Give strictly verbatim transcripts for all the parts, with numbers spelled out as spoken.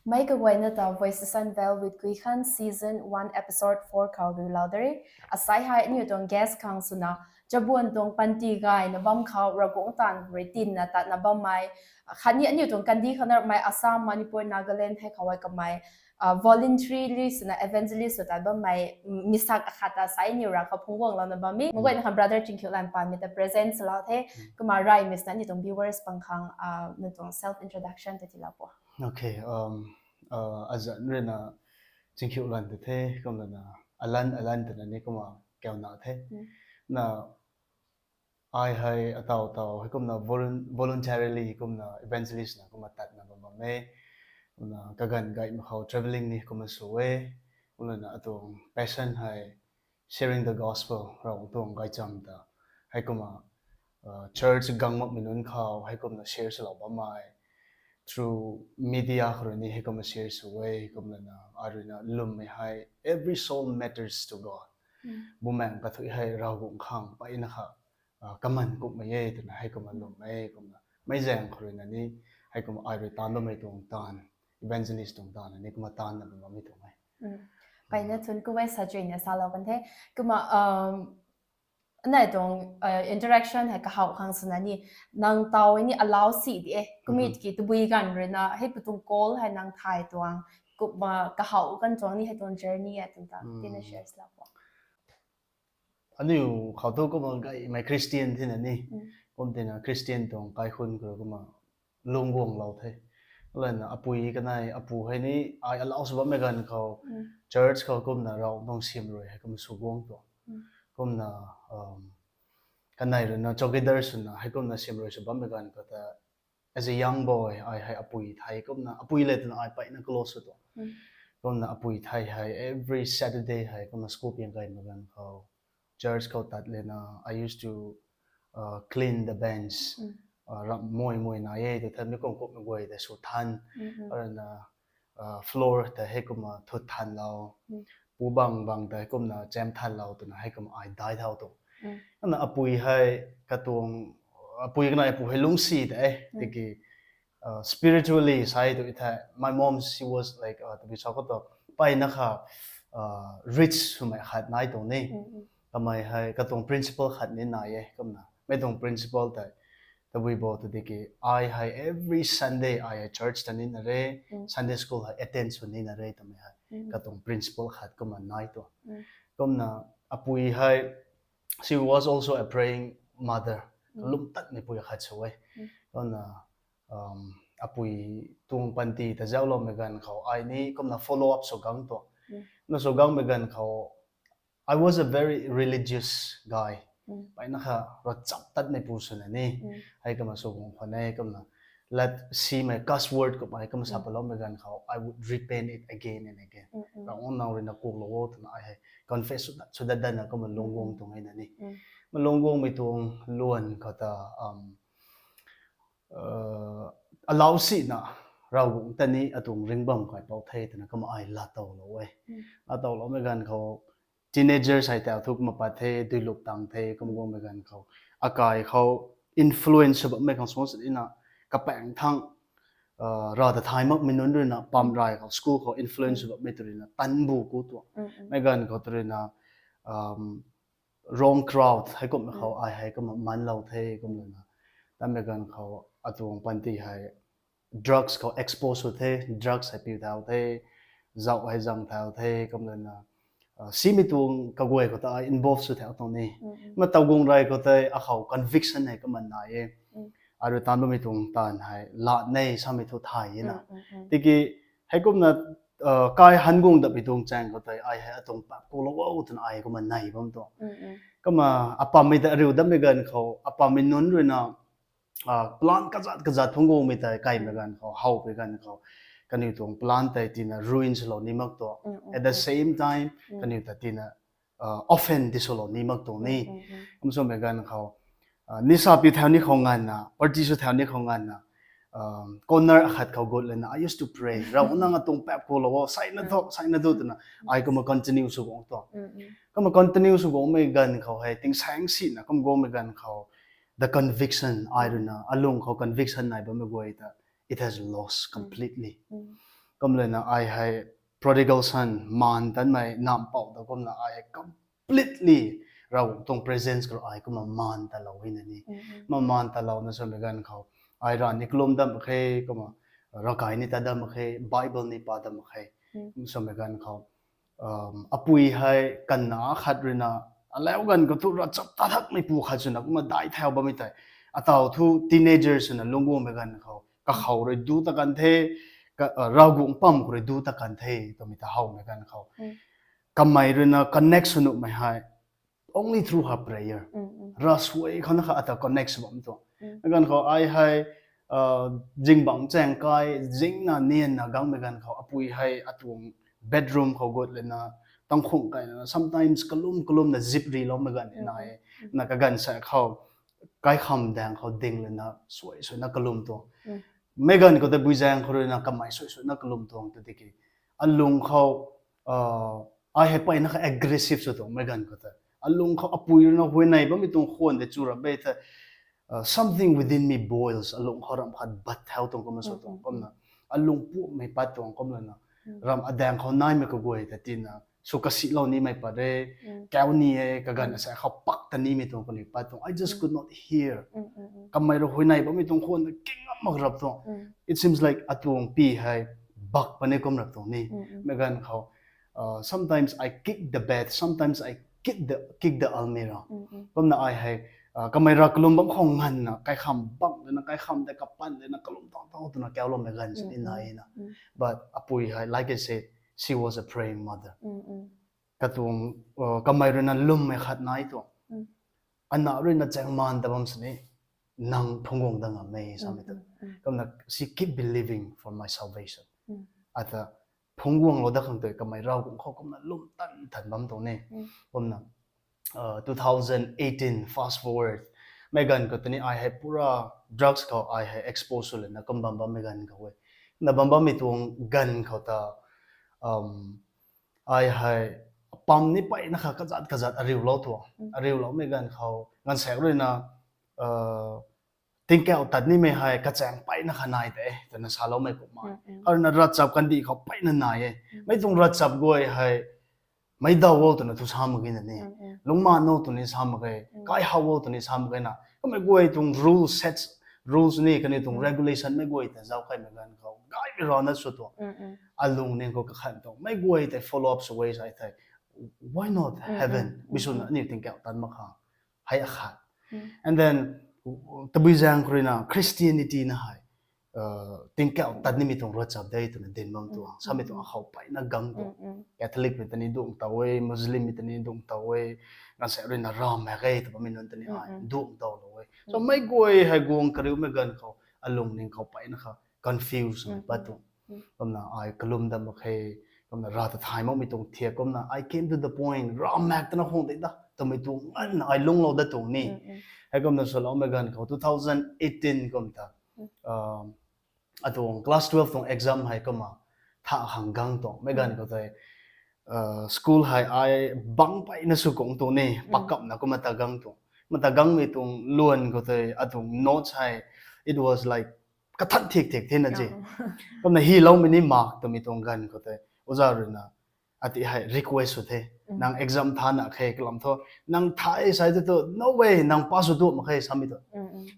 Mei kaguayna ta Voices Unveiled with Guikhan season one episode four khou rui lau de re. Asai hei aniu tuang guest khang swna chabuan tuang panty gayna bam khou Ravguangc taanv rui tinna tatna bammei, khatni aniu tuang kandih khou na mei Assam, Manipur, Nagaland hei khou hei kamei voluntarily swna evangelist sw tat bammei misak akhat ta sai aniu ra khou phungc guanglouna bam e. Maguayna khang Brother Chingkhiulan Panmei ta present swlou the. Kumna rey misna aniu tuang viewers pang khang nang tuang self introduction ta tiilou po. Azanc ruina Chingkhiulan ta the, kumlana Alan, Alan twna ni kumna kauna the. Na ai hei ataw taw hei kumna voluntarily kumna evangelist na kumna tatna bam bam e. Kumna kaganv gaymei khou travelling ni kumna sw e. Kumlana atuang passion hei sharing the gospel, Ravguangc tuang gaychamv ta hei kumna church gang makmei nunc khou hei kumna share swlou bammei, through media khou rui ni hei kumna share sw e. Kumlana ai ruina lwmmei hei every soul matters to God. Bumaengc kathuic hei Ravguangc khang mpeyna kha kaman kumhmei e twna hei kumna lwm e. Kumna meic zaeng khou ruina ni hei kumna ai rui taanv bammei tuang taanv, evangelist tuang taanv ni kumna taanvna bam bammei tuang e. Mpeyna thun ku e, sa chuina salou kan the. Kumna nang tuang interaction hei kahaw khang swna ni nang taw ni allow si di e. Kumna ki tabui ganv ruina hei pu tuang call hei nang thay tuang, kumna kahaw kan tuang ni hei tuang journey a tuang ta tina share swlou po. Aniu khou thu kumna gaymei Christian thina ni, kum tina Christian tuang kaikhunc khou kumna lung guanglou the. Lana apui kanei apu hei ni ai allow sw bammei ganv khou church khou kumna Ravguangc tuang siamruai hei kumna sw guang tuang. Kumna kanei ruina chowkidar swna hei kumna siamruai sw bammei ganv khou ta, as a young boy ai hei apui thei kumna, apui le twna ai mpeyna close sw tuang. Kumna apui thei hei every Saturday hei kumna school piang gaymei ganv khou church khou tat lana I used to clean the bench. Ramh muai muai nai e tw the, mi kum kumhmei guay tei sw than, arana floor tei hei kumna thut thanlou, pu bang bang tei kumna chem thanlou twna hei kumna ai dai thau tuang. Kumna apui hei katuang, apui kanei apu hei lungcsi de e, tiki spiritually sa tu thei, my mom, she was like, tabui sa khou tu mpeyna kha rich swmei khat nai tuang ni. Kamei hei katuang principle khat ni nai e. Kumna mei tuang principle tei tabui bo tu tiki, ai hei every Sunday ai hei church ta nina re, Sunday school hei attend sw nina re twmei hei katuang principle khat kumna nai tuang. Kumna apui hei, she was also a praying mother. Lum tatmei pui khat sw e. Kumna apui tuang panty ta zaucloumei ganv khou ai ni kumna follow up sw gang tuang. Na sw gangmei ganv khou I was a very religious guy. Mpeyna kha ravchaptatmei pu swna ni, hei kumna sw guang khwan e. Kumna lat simei cuss word kumna hei kumna sa paloumei ganv khou I would repent it again and again. Ravguangc, nang ruina kuklou o twna ai hei confess sw dat sw dat datna kumna lung guang tuang e na ni. Ma lung guangmei tuang luan khou ta allow sina Ravguangc ta ni atuang ringbam kaipouc the twna kumna ai laatowlou e. Laatowloumei ganv khou teenagers hei tau thu kumna pat the, duilup tang the, kumna guangmei ganv khou akai khou influence sw bammei khang suang sini na, kapaeng thang rav ta thay makmei nunc ruina pam ray khou school khou influence sw bammei tu ruina tanbu ku tuang. Mei ganv khou tu ruina wrong crowd hei kumna khou ai hei kumna manlou the. Kumna tamei ganv khou atuang panty hei drugs khou expose sw the, drugs hei piu thau the, zauh hei zang thau the. Kumna simei tuang kaguay khou ta ai involve sw thau tuang ni. Ma taw guang ray khou tei akhou conviction hei kumna nai e. Ai rui taanv bammei tuang taanv hei lat nei samei thu thay e na. Tiki hei kumna kai han guang datmei tuang chaeng khou tei ai hei atuang paap kulou o twna ai kumna nei bam tuang. Kumna apammei ta ariu datmei ganv khou apammei nunc ruina plan kazat kazat phungc guangmei tei kaimei ganv khou, howpui ganv khou kaniw tuang plan tei tina ruin swlou ni mak tuang. At the same time kaniw ta tina offend ti swlou ni mak tuang ni. Kum swmei ganv khou nisa piu thau ni khou nganvna, party sw thau ni khou nganvna corner akhat khou gut lana I used to pray, Ravguangc, nang atuang paap kulou o, saina thu, saina thu twna ai kumna continue sw guang tuang. Kumna continue sw guangmei ganv khou hei tingsaeng sina kum guangmei ganv khou the conviction, ai ruina alung khou conviction nai bammei guay ta it has lost completely. Kum lana ai hei prodigal son maan tanmei nampou ta kumna ai hei completely Ravguangc tuang presence khou ai kumna maan talou e na ni. Ma maan talouna swmei ganv khou ai ra ni kalum dam mak khe, kumna ravkai ni ta dam mak khe, Bible ni pa dam mak khe. Swmei ganv khou apui hei kanna khat ruina alau ganv khou thu ravchap ta thakmei pu khat swna kumna dai thau bammei tei, ataw thu teenager swna lungc guangmei ganv khou kakhou rui du ta kan the, Ravguangc pam khou rui du ta kan the twmei ta howmei ganv khou kamei ruina connect sw nuhmei hei only through her prayer. Ravsuai khou na kha ata connect sw bam tuang. Ganv khou ai hei zingbangc chaeng kai zingna nianna gangmei ganv khou apui hei atuang bedroom khou gut lana tangkhung kai lana sometimes kalum kalumna zip riloumei ganv nai e. Na kaganv sa khou kaikham daeng khou ding lana suai suaina kalum tuang. Meic ganv khou tei buizaeng khou ruina kamei suai suaina kalum tuang tu tiki alung khou ai hei peyna kha aggressive sw tuang meic ganv khou tei. Alung khou apui ruina huayney bammei tuang khwan de chu rap e the, something within me boils, alung khou ramh khat bat thau tuang kumna sw tuang kumna. Alung pumei pat tuang kum lana. Ramh adaeng khou naimei kaguay ta tina sw kasilou nimei pat re, kau ni e, kaganv asa khou pak ta nimei tuang kaniw pat tuang. I just could not hear. Kamei rui huayney bammei tuang khwan ta king up mak rap tuang. It seems like atuang pi hei bak puni kum rap tuang ni. Meic ganv khou sometimes I kick the bed, sometimes I kick the, kick the almirah. Kumna ai hei kamei ra kalum bam khou nganvna kaikham bam lana kaikham tei kapan lana kalum tang tang twna kauloumei ganv sini nai na. But apui hei, like I said, she was a praying mother. Katuang kamei ruina lummei khat nai tuang. Ana ruina chaeng maan ta bam sini nang phungc guang dat ngammei samei tu. Kumna she keep believing for my salvation. Ata phungc guanglou dat khang tei kamei Ravguangc khou kumna lum tan tan bam tuang ni. Kumna two thousand eighteen, fast forward, meic ganv khou tei ni ai hei pura drugs khou ai hei expose sw lana kum bam bammei ganv khou e. Na bam bammei tuang ganv khou ta ai hei pam ni peyna kha kazat kazat ariulou tuang. Ariuloumei ganv khou ganvsaekc ruina tingkauh tat nimei hei kachaeng peyna kha nai de twna saloumei kumna. Kha ruina ravchap kandih khou peyna nai e. Meic tuang ravchap guay hei meic daw o twna thu sa mak ge na ni. Lungcmaanv o twni sa mak ge, kai how o twni sa mak ge na. Kamei guay tuang rules, sets, rules ni kaniw tuang regulation meic guay ta zauc kaimei ganv khou gaymei rana sw tuang. Alungning khou kakhan tuang meic guay tei follow up sw e sa thei, why not heaven? Mi swna aniw tingkauh tat mak khang hei akhat. And then tabui zaeng khou ruina Christianity na hei tingkauh tat nimei tuang ravchap de twna dinc bam tuang. Samei tuang akhou peyna gang tuang. Catholicmei ta ni duang tow e, Muslimmei ta ni duang tow e, ganvsaekc ruina ram mak ge tw bammei nunc ta ni ai duang towlou e. So meic guay hei guang kariumei ganv khou alungning khou peyna kha confuse mei pat tuang. Kumna ai kalum dat mak khe, kumna Rav ta thay makmei tuang thiak kumna I came to the point, ram mak twna khang de da twmei tuang nganvna ai lungclou dat tuang ni. Hei kumna swloumei ganv khou two thousand eighteen kum ta atuang class twelve tuang exam hei kumna tha khang gang tuang. Meic ganv khou tei school hei ai bang peyna sw kung tuang ni, pakamna kumna ta gang tuang. Mata gangmei tuang luan khou tei atuang notes hei, it was like kathan thiak thiak thena ji. Kumna hyloumei ni mak twmei tuang ganv khou tei oza ruina ati hei request sw the. Nang exam thana khe kalam thu, nang tha e sai tu tu, no way, nang pass sw tu mak khe samei tu.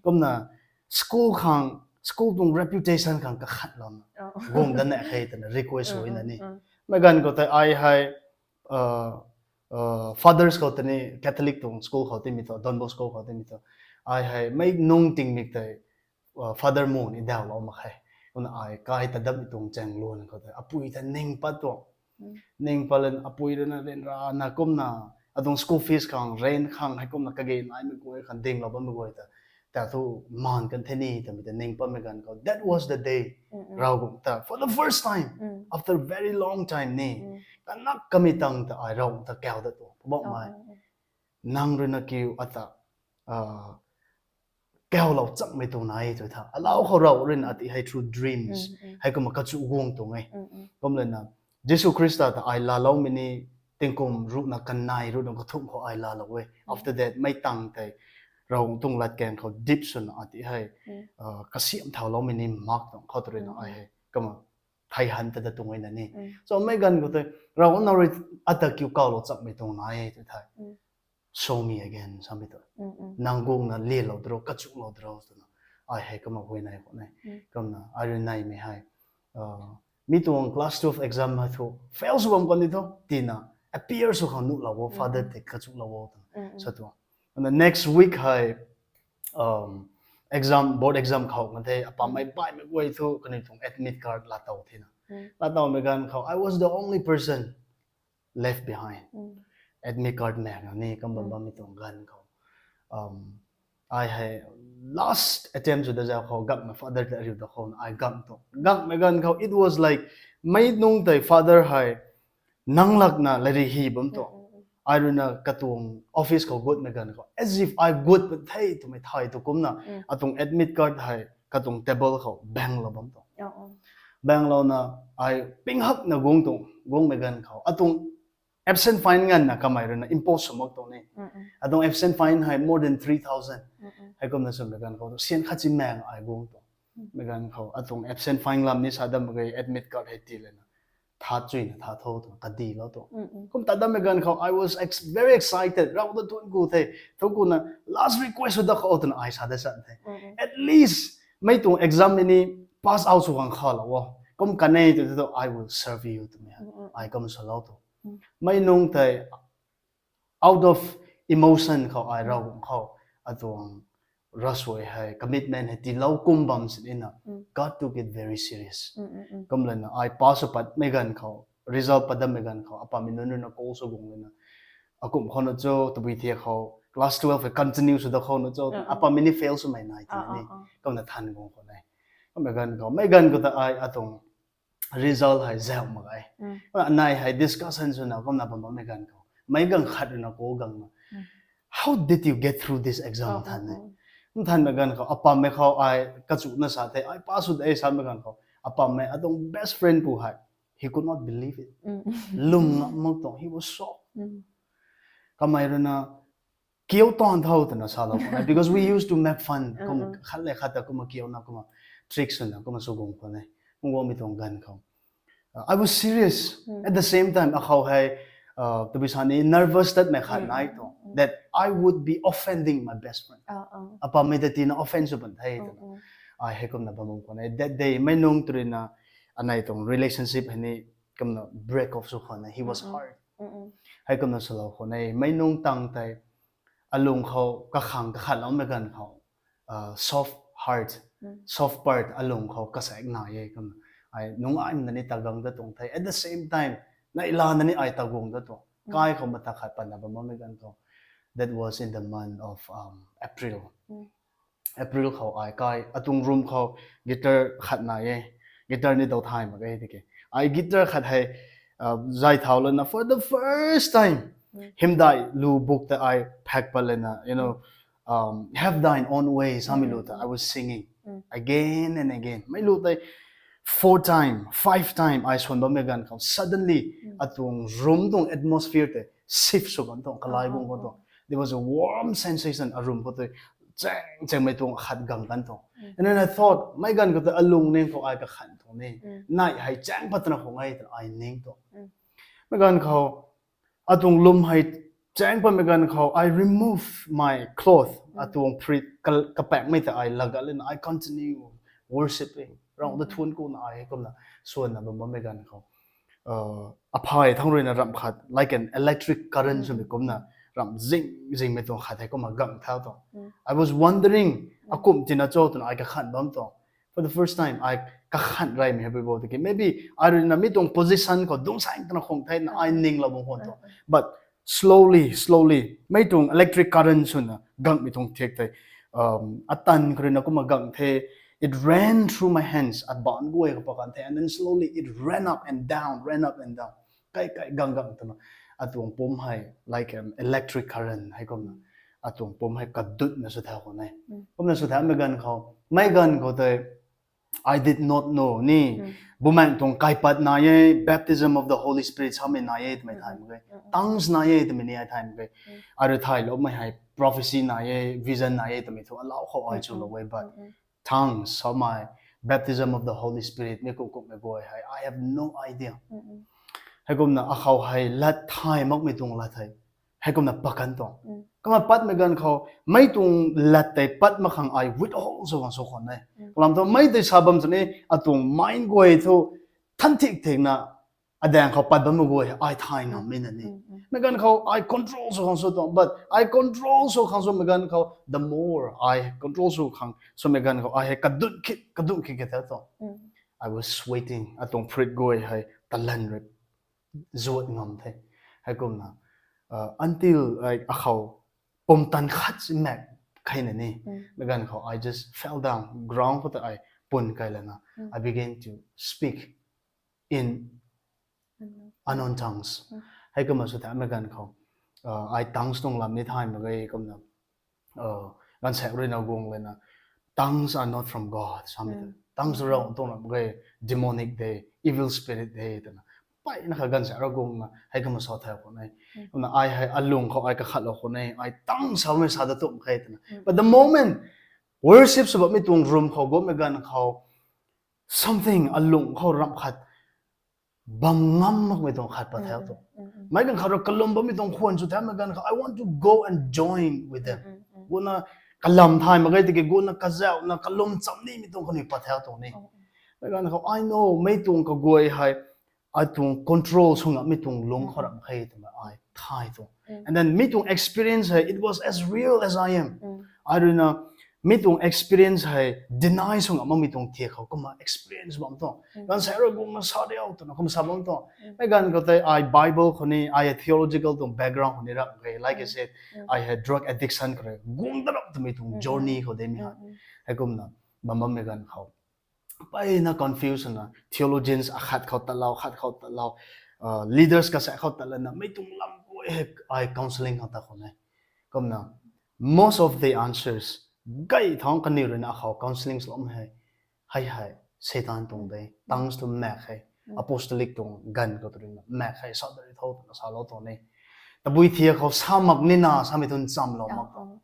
Kumna school khang, school tuang reputation khang kakhatlouna guang dat na khe twna request sw na ni. Meic ganv khou tei ai hei fathers khou tei ni, Catholic tuang school khou timei thu, Don Bosco khou timei thu, ai hei meic nung tingmik tei father mu ni dawlou mak khe. Kumna ai kai ta dammei tuang chaeng luan khou tei apui ta ning pat tuang. Ning pat lan apui ruina ryanrana kumna atuang school fees khang, rent khang, hei kumna kage naimei guay khang dinglou bammei guay ta, ta thu maan kan the ni twmei ta ning patmei ganv khou, that was the day Ravguangc ta for the first time, after very long time ni, kanak kamei tang ta ai Ravguangc ta kau dat tuang. Poubauhmei, nang ruina kiu ata kaulou chakmei tuang nai tw tha. Alau khou Rav ruina ati hei through dreams hei kumna kachu guang tuang e. Kum lana Jisu Khrista ta ai laaloumei ni tingkum ruhna kanei ruhna kathumh khou ai laalou e. After that meic tang tei Ravguangc tuang latkaeng khou deep swna ati hei kasiamh thauloumei ni mak tuang khou tw ruina ai hei kumna thei han ta da tuang na ni. So mei ganv khou tei, Ravguangc nang rui ata kiu kawlou chakmei tuang nai e tw thei. Show me again, samei tu. Nang guangna lilou dro, kachuklou dro twna. Ai hei kumna huayney khou ne. Kumna, ai rui neymei hei. Mi tuang class twelve exam hei thu, fail sw bam kan ni thu, tina, appear sw khang nuhlou o, father tei kachuklou o twna. Sa tu. And the next week hei, um, exam, board exam khou kan the, apam mei baihmei guay thu, kaniw tuang admit card laa tow thena. Laa towmei ganv khou, I was the only person left behind. Admit card mak na ni, kam bam bammei tuang ganv khou. Um, ai hei last attempt sw da zau khou, gangmei father ta ariu da khou, ai gang tu. Gangmei ganv khou, it was like, mei nung tei father hei, nang lakna lari hi bam tu. Ai rui na katuang office khou gutmei ganv khou, as if ai gut pat the twmei thay tu kumna, atuang admit card hei, katuang table khou, banglou bam tu. Banglou na, ai ping hak na guang tu, guangmei ganv khou. Atuang absent fine nganvna kamei rui na impose sw mak tu ni. Atuang absent fine hei more than three thousand. Hei kumna swmei ganv khou, syan khat chi maeng ai guang tu. Mei ganv khou, atuang absent fine lam ni sa dam mak ge admit card hei tii lana. Tha chuina tha tho tu, kadilou tu. Kum ta dammei ganv khou, I was ex-, very excited. Rav ta thuanc ku the, thuanc ku na last request sw da khou twna ai sa da san the. At least, mei tuang exam ni pass out sw khang khalou o. Kum kanei tu tu, I will serve you twmei. Ai kum swlou tu. Mei nung tei, out of emotion khou ai Ravguangc khou, atuang ravsuai hei, commitment hei tiilou kum bam sini na, God took it very serious. Kum lana ai pass sw patmei ganv khou, result pat dammei ganv khou, apamei nunc rui na call sw guang lana. Akum khou na cho, tabui thiak khou, class twelve hei continue sw da khou na cho, apamei ni fail swmei nai tina ni, kumna than guang khou ne. Kummei ganv khou, mei ganv khou ta ai atuang result hei zauh mak ge. Anei hei discussion swna kumna bam bammei ganv khou, meic ganv khat rui na call guang na, How did you get through this exam? Than e. Nthanmei ganv khou, apammei khou ai kachuna sa the, ai pass sw de samei ganv khou, apammei atuang best friend pu hei, he could not believe it. Lwm ngam mak tuang, he was shocked. Kamei rui na, kiu taanv tho twna salou khou ne, because we used to make fun. Kum khat le khat ta kumna kiuna, kumna trick swna, kumna sw guang khou ne. Kum guangmei tuang ganv khou, I was serious. At the same time, akhou hei, tabui sa ni nervous tatmei khat nai tuang, that I would be offending my best friend. Apammei ta tina offend sw pan the twna. Ai hei kumna bam bam khou ne. That day, mei nung tu rui na, anei tuang relationship hei ni kumna break off sw khou ne. He was hurt. Hei kumna swlou khou ne. Mei nung tang tei, alung khou kakhang kakhatloumei ganv khou, soft heart, soft part alung khou kasaek nai e kumna. Ai nungaimna ni tagang da tuang the. At the same time, neihla na ni ai taguang da tuang. Kai khou mata khat patna bam bammei ganv khou. That was in the month of, um, April. April khou ai kai atuang room khou guitar khat nai e. Guitar ni dou thay mak e tiki. Ai guitar khat hei, zay thau lana for the first time, hymdaih lu buk ta ai phak pat lana, you know, um, Have Thine Own Way samei lu ta I was singing again and again. Mei lu tei four time, five time ai swan bammei ganv khou, suddenly atuang room tuang atmosphere tei shift sw kan tuang, kalai guang kan tuang. There was a warm sensation a room khou tei, chang changmei tuang khat gang kan tuang. And then I thought, mei ganv khou tei alung ning khou ai kakhan tuang ni, neih hei chang pat twna khou ngai twna ai ning tuang. Mei ganv khou, atuang lwm hei chang patmei ganv khou, I remove my cloth, atuang phrit ka, kapakmei ta ai lagat lana, I continue worshipping. Rav ta thuanc kuna ai kumna swanna bam bammei ganv khou, aphay thang rui na ramh khat, like an electric current swmei kumna, ramh zing zingmei tuang khat hei kumna gang thau tuang. I was wondering, akum tina cho twna ai kakhan bam tuang. For the first time, ai kakhan reymei hei bui bo tiki, maybe ai rui na mi tuang position khou dungcsaeng twna khung the na ai ninglou bam khwan tuang. But slowly, slowly, mei tuang electric current swna gangmei tuang thiak tei, atan khou rui na kumna gang the, it ran through my hands, abaanc guay khou pat kan the, and then slowly it ran up and down, ran up and down. Kai kai gang gang twna, atuang pum hei, like an electric current hei kumna, atuang pum hei kadutna sw thau khou ne. Kumna sw thaumei ganv khou, mei ganv khou tei, I did not know ni, Bumaengh tuang kaipat nai e, baptism of the Holy Spirit samei nai e twmei thay mak ge. Tongues nai e twmei ni ai thay mak ge. Ai rui thayloumei hei prophecy nai e, vision nai e twmei thu alau khou ai chulou e, but tongues samei, baptism of the Holy Spirit mei kum kummei guay hei I have no idea. Heikumna akhou hei lat thay makmei tuang lat hei, heikumna pakan tuang. Kumna patmei ganv khou, mei tuang lat tei pat mak khang ai withhold sw khang sw khwan e. Kalam thu mei tei sa bam sini, atuang mind guay thu than thik thikna adaeng khou pat bammei guay ai thay ngammei na ni. Mei ganv khou ai control sw khang sw tuang, but ai control sw khang swmei ganv khou, the more ai control sw khang swmei ganv khou ai hei kadun khit kadun khit kata tuang. I was sweating, atuang phurit guay hei talan rui zuat ngam the. Heikumna until akhou pumtan khat si mak kheina ni, mei ganv khou I just fell down, ground khou ta ai pun kai lana, I began to speak in unknown tongues. Heikumna sw tha mei ganv khou ai tongues tuang lam ni thay mak ge. Kumna gaanvsaekc ruina guang lana, tongues are not from God samei ta, tongues rau tuang lam ge, demonic de, evil spirit de twna, mpeyna kha gaanvsaekc rui guangna heikumna sa thau khwan e. Kumna ai hei alung khou ai kakhatlou khwan e, ai tongues samei sa da tumh khe twna. But the moment worship sw bammei tuang room khou guangmei ganv khou, something alung khou ramh khat bam ngam makmei tuang khat pat thau tuang. Mei ganv khat rui kalum bammei tuang khwan sw thaumei ganv khou, I want to go and join with them. Guna kalam thay mak ge tiki guna kazauhna kalum cham nimei tuang kaniw pat thau tuang ni. Mei ganv khou I know mei tuang kaguay hei atuang control sw ngammei tuang lung khou ramh khe twna ai thay tuang. And then mi tuang experience hei, it was as real as I am. Ai ruina mi tuang experience hei deny sw ngam makmei tuang thiak khou kumna experience bam tuang. Gaanvsaekc rui guangna sa diu twna kumna sa bam tuang. Mei ganv khou tei ai Bible khou ni, ai theological tuang background khou ni ramh khe, like I said, ai hei drug addiction khou rui guang da rap twmei tuang journey khou de mi hei. Heikumna bam bammei ganv khou mpeyna confusion na, theologians akhat khou tatlou, khat khou tatlou, leaders kasaek khou tat lana mei tuang lam guay hei ai counselling khou tat khwan e. Kumna most of the answers gay thangc kaniw ruina akhou counselling swloumei hei, hei hei Satan tuang de, tongues tu mak khe, apostolic tuang ganv khou tu ruina mak khe, sa da ri tho twna salou tuang ni. Tabui thiak khou sa mak nina samei tu nchamlou mak tuang.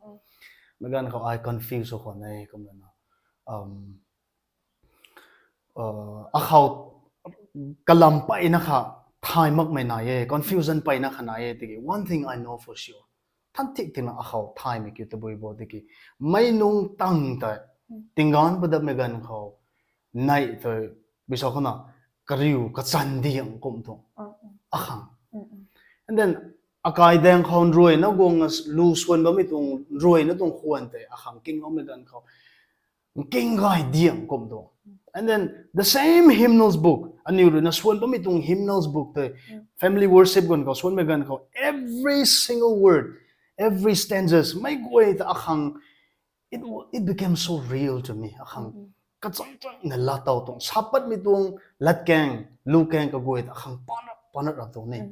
Mei ganv khou ai confuse sw khwan e. Kumna akhou kalam mpeyna kha thay makmei nai e, confusion mpeyna kha nai e tiki, one thing I know for sure, than thik thikna akhou thaymei kiu tabui bo tiki, mei nung tang tei tingganv padatmei ganv khou neih tei, bisau khou na, kariu kachan diang kum tuang akhang. And then akai daeng khou nruayna guangna lu swan bammei tuang nruayna tuang khwan tei akhang kingloumei ganv khou nking gay diang kum tuang. And then the same hymnals book, aniw ruina swan bammei tuang hymnals book tei, family worship ganv khou swanmei ganv khou, every single word, every stanzas mei guay ta akhang, it became so real to me. Akhang kachang changna laatow tuang, sapatmei tuang latkaeng lukaeng kaguay ta akhang panat panat rap tuang ni.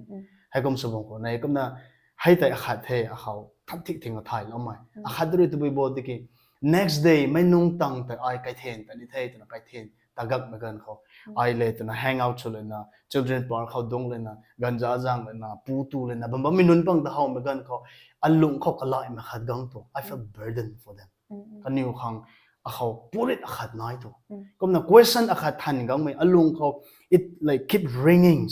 Heikum sw bam khwan e. Kumna hei tei akhat the, akhou than thik thikna thayloumei. Akhat rui tabui bo tiki, next day mei nung tang tei ai kaithen ta ni the twna kaithen tagakmei ganv khou, ai le twna hang out sw lana, children park khou dungc lana, ganza zang lana, pu tu lana bam bammei nunc pang ta howmei ganv khou, alung khou kalaimei khat gang tuang, I felt burden for them. Kaniw khang akhou purit akhat nai tuang. Kumna question akhat than gangmei alung khou, it like keep ringing,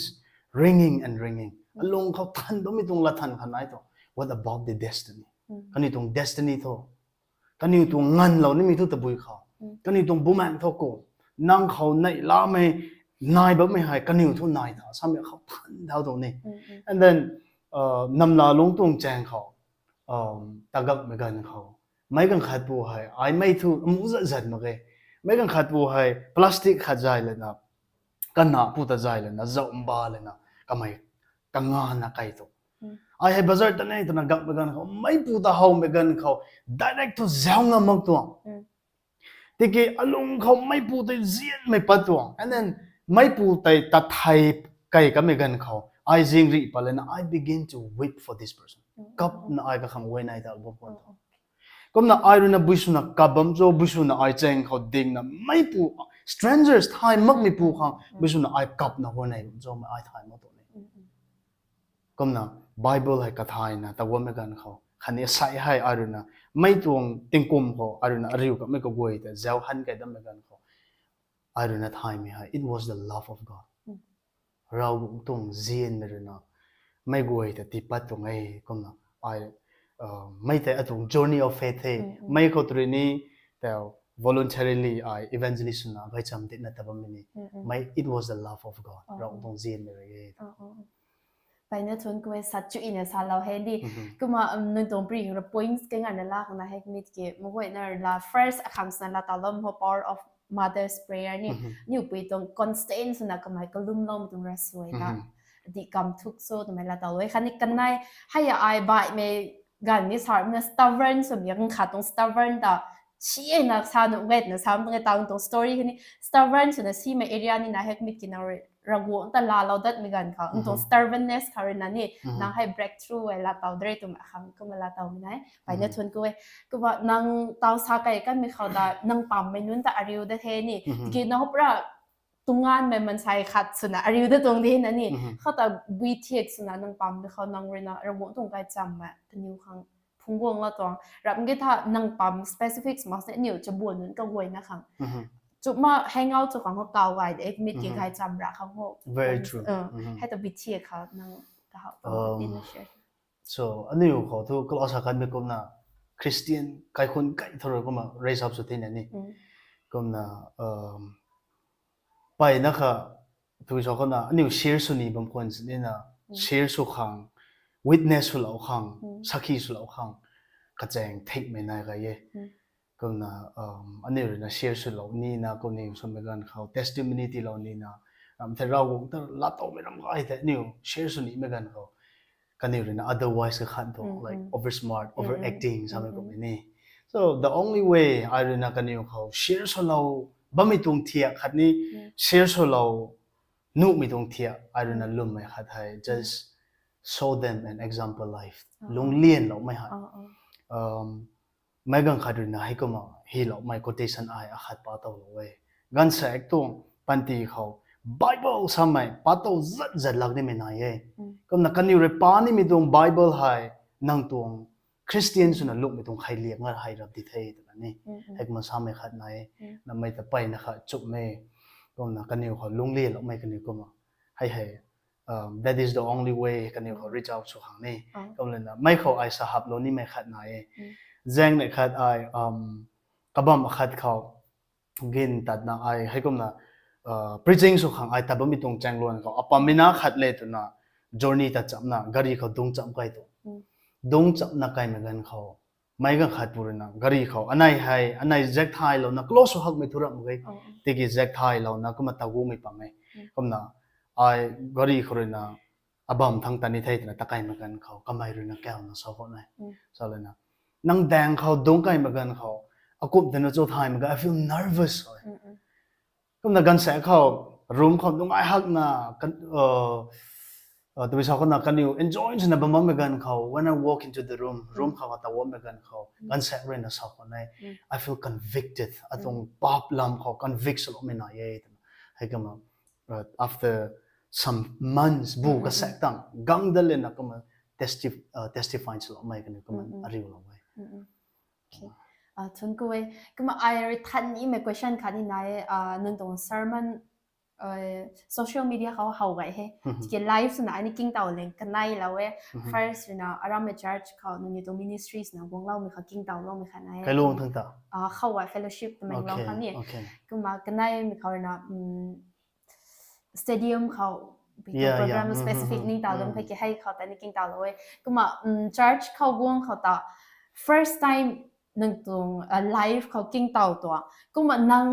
ringing and ringing. Alung khou than bammei tuang latthan khat nai tuang. What about the destiny? Kaniw tuang destiny thu, kaniw tuang nganvlou nimei thu tabui khou, kaniw tuang bumaengc thu kum, nang khou neihlamei nai bammei hei kaniw thu nai tha samei khou than thau tuang ni. And then namla lungc tuang chaeng khou, tagakmei ganv khou, meic ganv khat pu hei ai mei thu amu zat zat mak ge. Meic ganv khat pu hei plastic khat zay lana, kana pu ta zay lana, zauh mba lana, kamei kangana kai tuang. Ai hei bazar ta ne twna gakmei ganv khou, meipu ta howmei ganv khou, direct thu zauh ngam mak tuang. Tiki alung khou meipu tei zianmei pat tuang. And then meipu tei tat thei kei kamei ganv khou, ai zingrih pat lana, I begin to weep for this person. Kapna ai kakhang huayney ta bam khwan tuang. Kumna ai ruina bui swna kap bam cho, bui swna ai chaeng khou dingna meipu, strangers thay makmeipu khang bui swna ai kapna huayney bam cho, mei ai thay mak tuang ni. Kumna Bible hei kathayna ta guangmei ganv khou, khatni asei hei ai ruina mei tuang tingkum khou ai ruina ariu kamei kaguay ta zauc han kei dammei ganv khou, ai ruina thaymei hei, it was the love of God. Ravguangc tuang nzianmei ruina mei guay ta tiipat tuang e kumna ai, mei tei atuang journey of faith the. Mei khou tw rui ni ta voluntarily ai evangelist swna gaychamv dina ta bammei ni, mei it was the love of God, Ravguangc tuang nzianmei rui e. Peyna thuanc ku e, sat chuina salou he di. Kumna nang tuang pri ra points kei nganvna la khangna hei mi tiki mei guayna la first akhang swna laa tawlou ho, power of mother's prayer ni. Aniu pui tuang constant swna kamei kalumloumei tuang ravsuai na di kam thuk so twmei laa tawlou e. Khatni kanei hei ai baihmei ganv ni sarmna stubborn swmei khat tuang stubborn ta sina sa nuh nge twna sa tuang e. Tang tuang story khatni stubborn swna simei area nina hei mi tiki nang rui Ravguangc ta laalou datmei ganv khou nang tuang stubbornness khou ruina ni nang hei breakthrough e laa taw de twmei akhang kumna laa tawmei nai. Peyna thuanc ku e. Kumna nang taw sa kei kanmei khou ta nang pammei nunc ta ariu dat the ni, tiki nang hopra tunganmei mansei khat swna ariu dat tuang di na ni. Khou ta bui thiak swna nang pammei khou nang ruina Ravguangc tuang gaychamv mei kaniw khang phungc guanglou tuang ram ge tha, nang pam specific sw mak sini aniu chabuan nunc kaguayna khang chuma hang out sw khang ho taw gay de mi tiki gaychamv ra khang ho. Very true. Hei ta bui thiak khou nang kahaw tuang tina share. So aniu khou thu kalasa kanmei kumna Christian kaikhun kai thu rui kumna raise up sw thina ni. Kumna peyna kha tui sa khou na aniu share sw ni bam khwan sini na, share sw khang, witness swlou khang, sakhi swlou khang kachaeng thingmei nai gay e. Kumna aniu ruina share swlou nina, kaniw swmei ganv khou testimony tiilou nina, ram the Ravguangc ta laa tawmei ram gay tei aniu share sw nimei ganv khou kaniw ruina otherwise kakhat tuang like over smart, over acting samei kummei ni. So the only way ai ruina kaniw khou share swlou bammei tuang thiak khatni share swlou nuhmei tuang thiak ai ruina lwmmei khat hei just show them an example life. Lunglianloumei hei meic ganv khat ruina hei kumna hyloumei quotation ai akhat pa towlou e. Gaanvsaekc tuang panty khou Bible samei pa tow zat zat lak nimei nai e. Kumna kaniw rui pa nimei tuang Bible hei nang tuang Christian swna lungmei tuang kheiliak ngar hei rap di the twna ni hei kumna samei khat nai e. Namei ta peyna kha chumh e. Kumna kaniw khou lunglianloumei kaniw kumna hei hei that is the only way kaniw khou reach out sw khang ni. Kumlana mei khou ai sa haplou nimei khat nai e. Zaengnei khat ai kabam akhat khou gin tatna ai hei kumna preaching sw khang ai tat bammei tuang chaengluan khou apammei na khat le twna journey tat chamna gari khou dungc cham kai tu. Dungc chamna kaimei ganv khou meic ganv khat pu ruina gari khou anei hei anei zaek thaylouna close sw hakmei thu ram mak ge. Tiki zaek thaylouna kumna tagumei pang e. Kumna ai gari khou ruina abam thangc tat ni the twna takaimei ganv khou kamei ruina kauna sa khou nai. Sa lana nang daeng khou dungc kaimei ganv khou akumh twna cho thaymei ganv I feel nervous. Kumna gaanvsaekc khou room khou nungai hakna tabui sa khou na kaniw enjoy swna bam bammei ganv khou when I walk into the room, room khou kata bammei ganv khou gaanvsaekc ruina sa khou nai, I feel convicted. Atuang paap lam khou convict swloumei nai e twna hei kumna after some months bu kasaek tang gang dat lena kumna testify swloumei kaniw kumna ariulou e. Thuanc ku e. Kumna ai rui than nimei question khat ni nai e. Nang tuang sermon social media khou how gay he. Tiki live swna ai ni kingtawleng kaneilou e. First ruina arammei church khou nangniw tuang ministries na guangloumei khou kingtawloumei khat nai e. Kailuang thangc ta khou ai fellowship Tamenglong khang ni. Kumna kaneimei khou ruina stadium khou program specific ningtawlou khe ki hei khou ta ni kingtawlou e. Kumna church khou guang khou ta first time nang tuang live khou kingtaw tuang. Kumna nang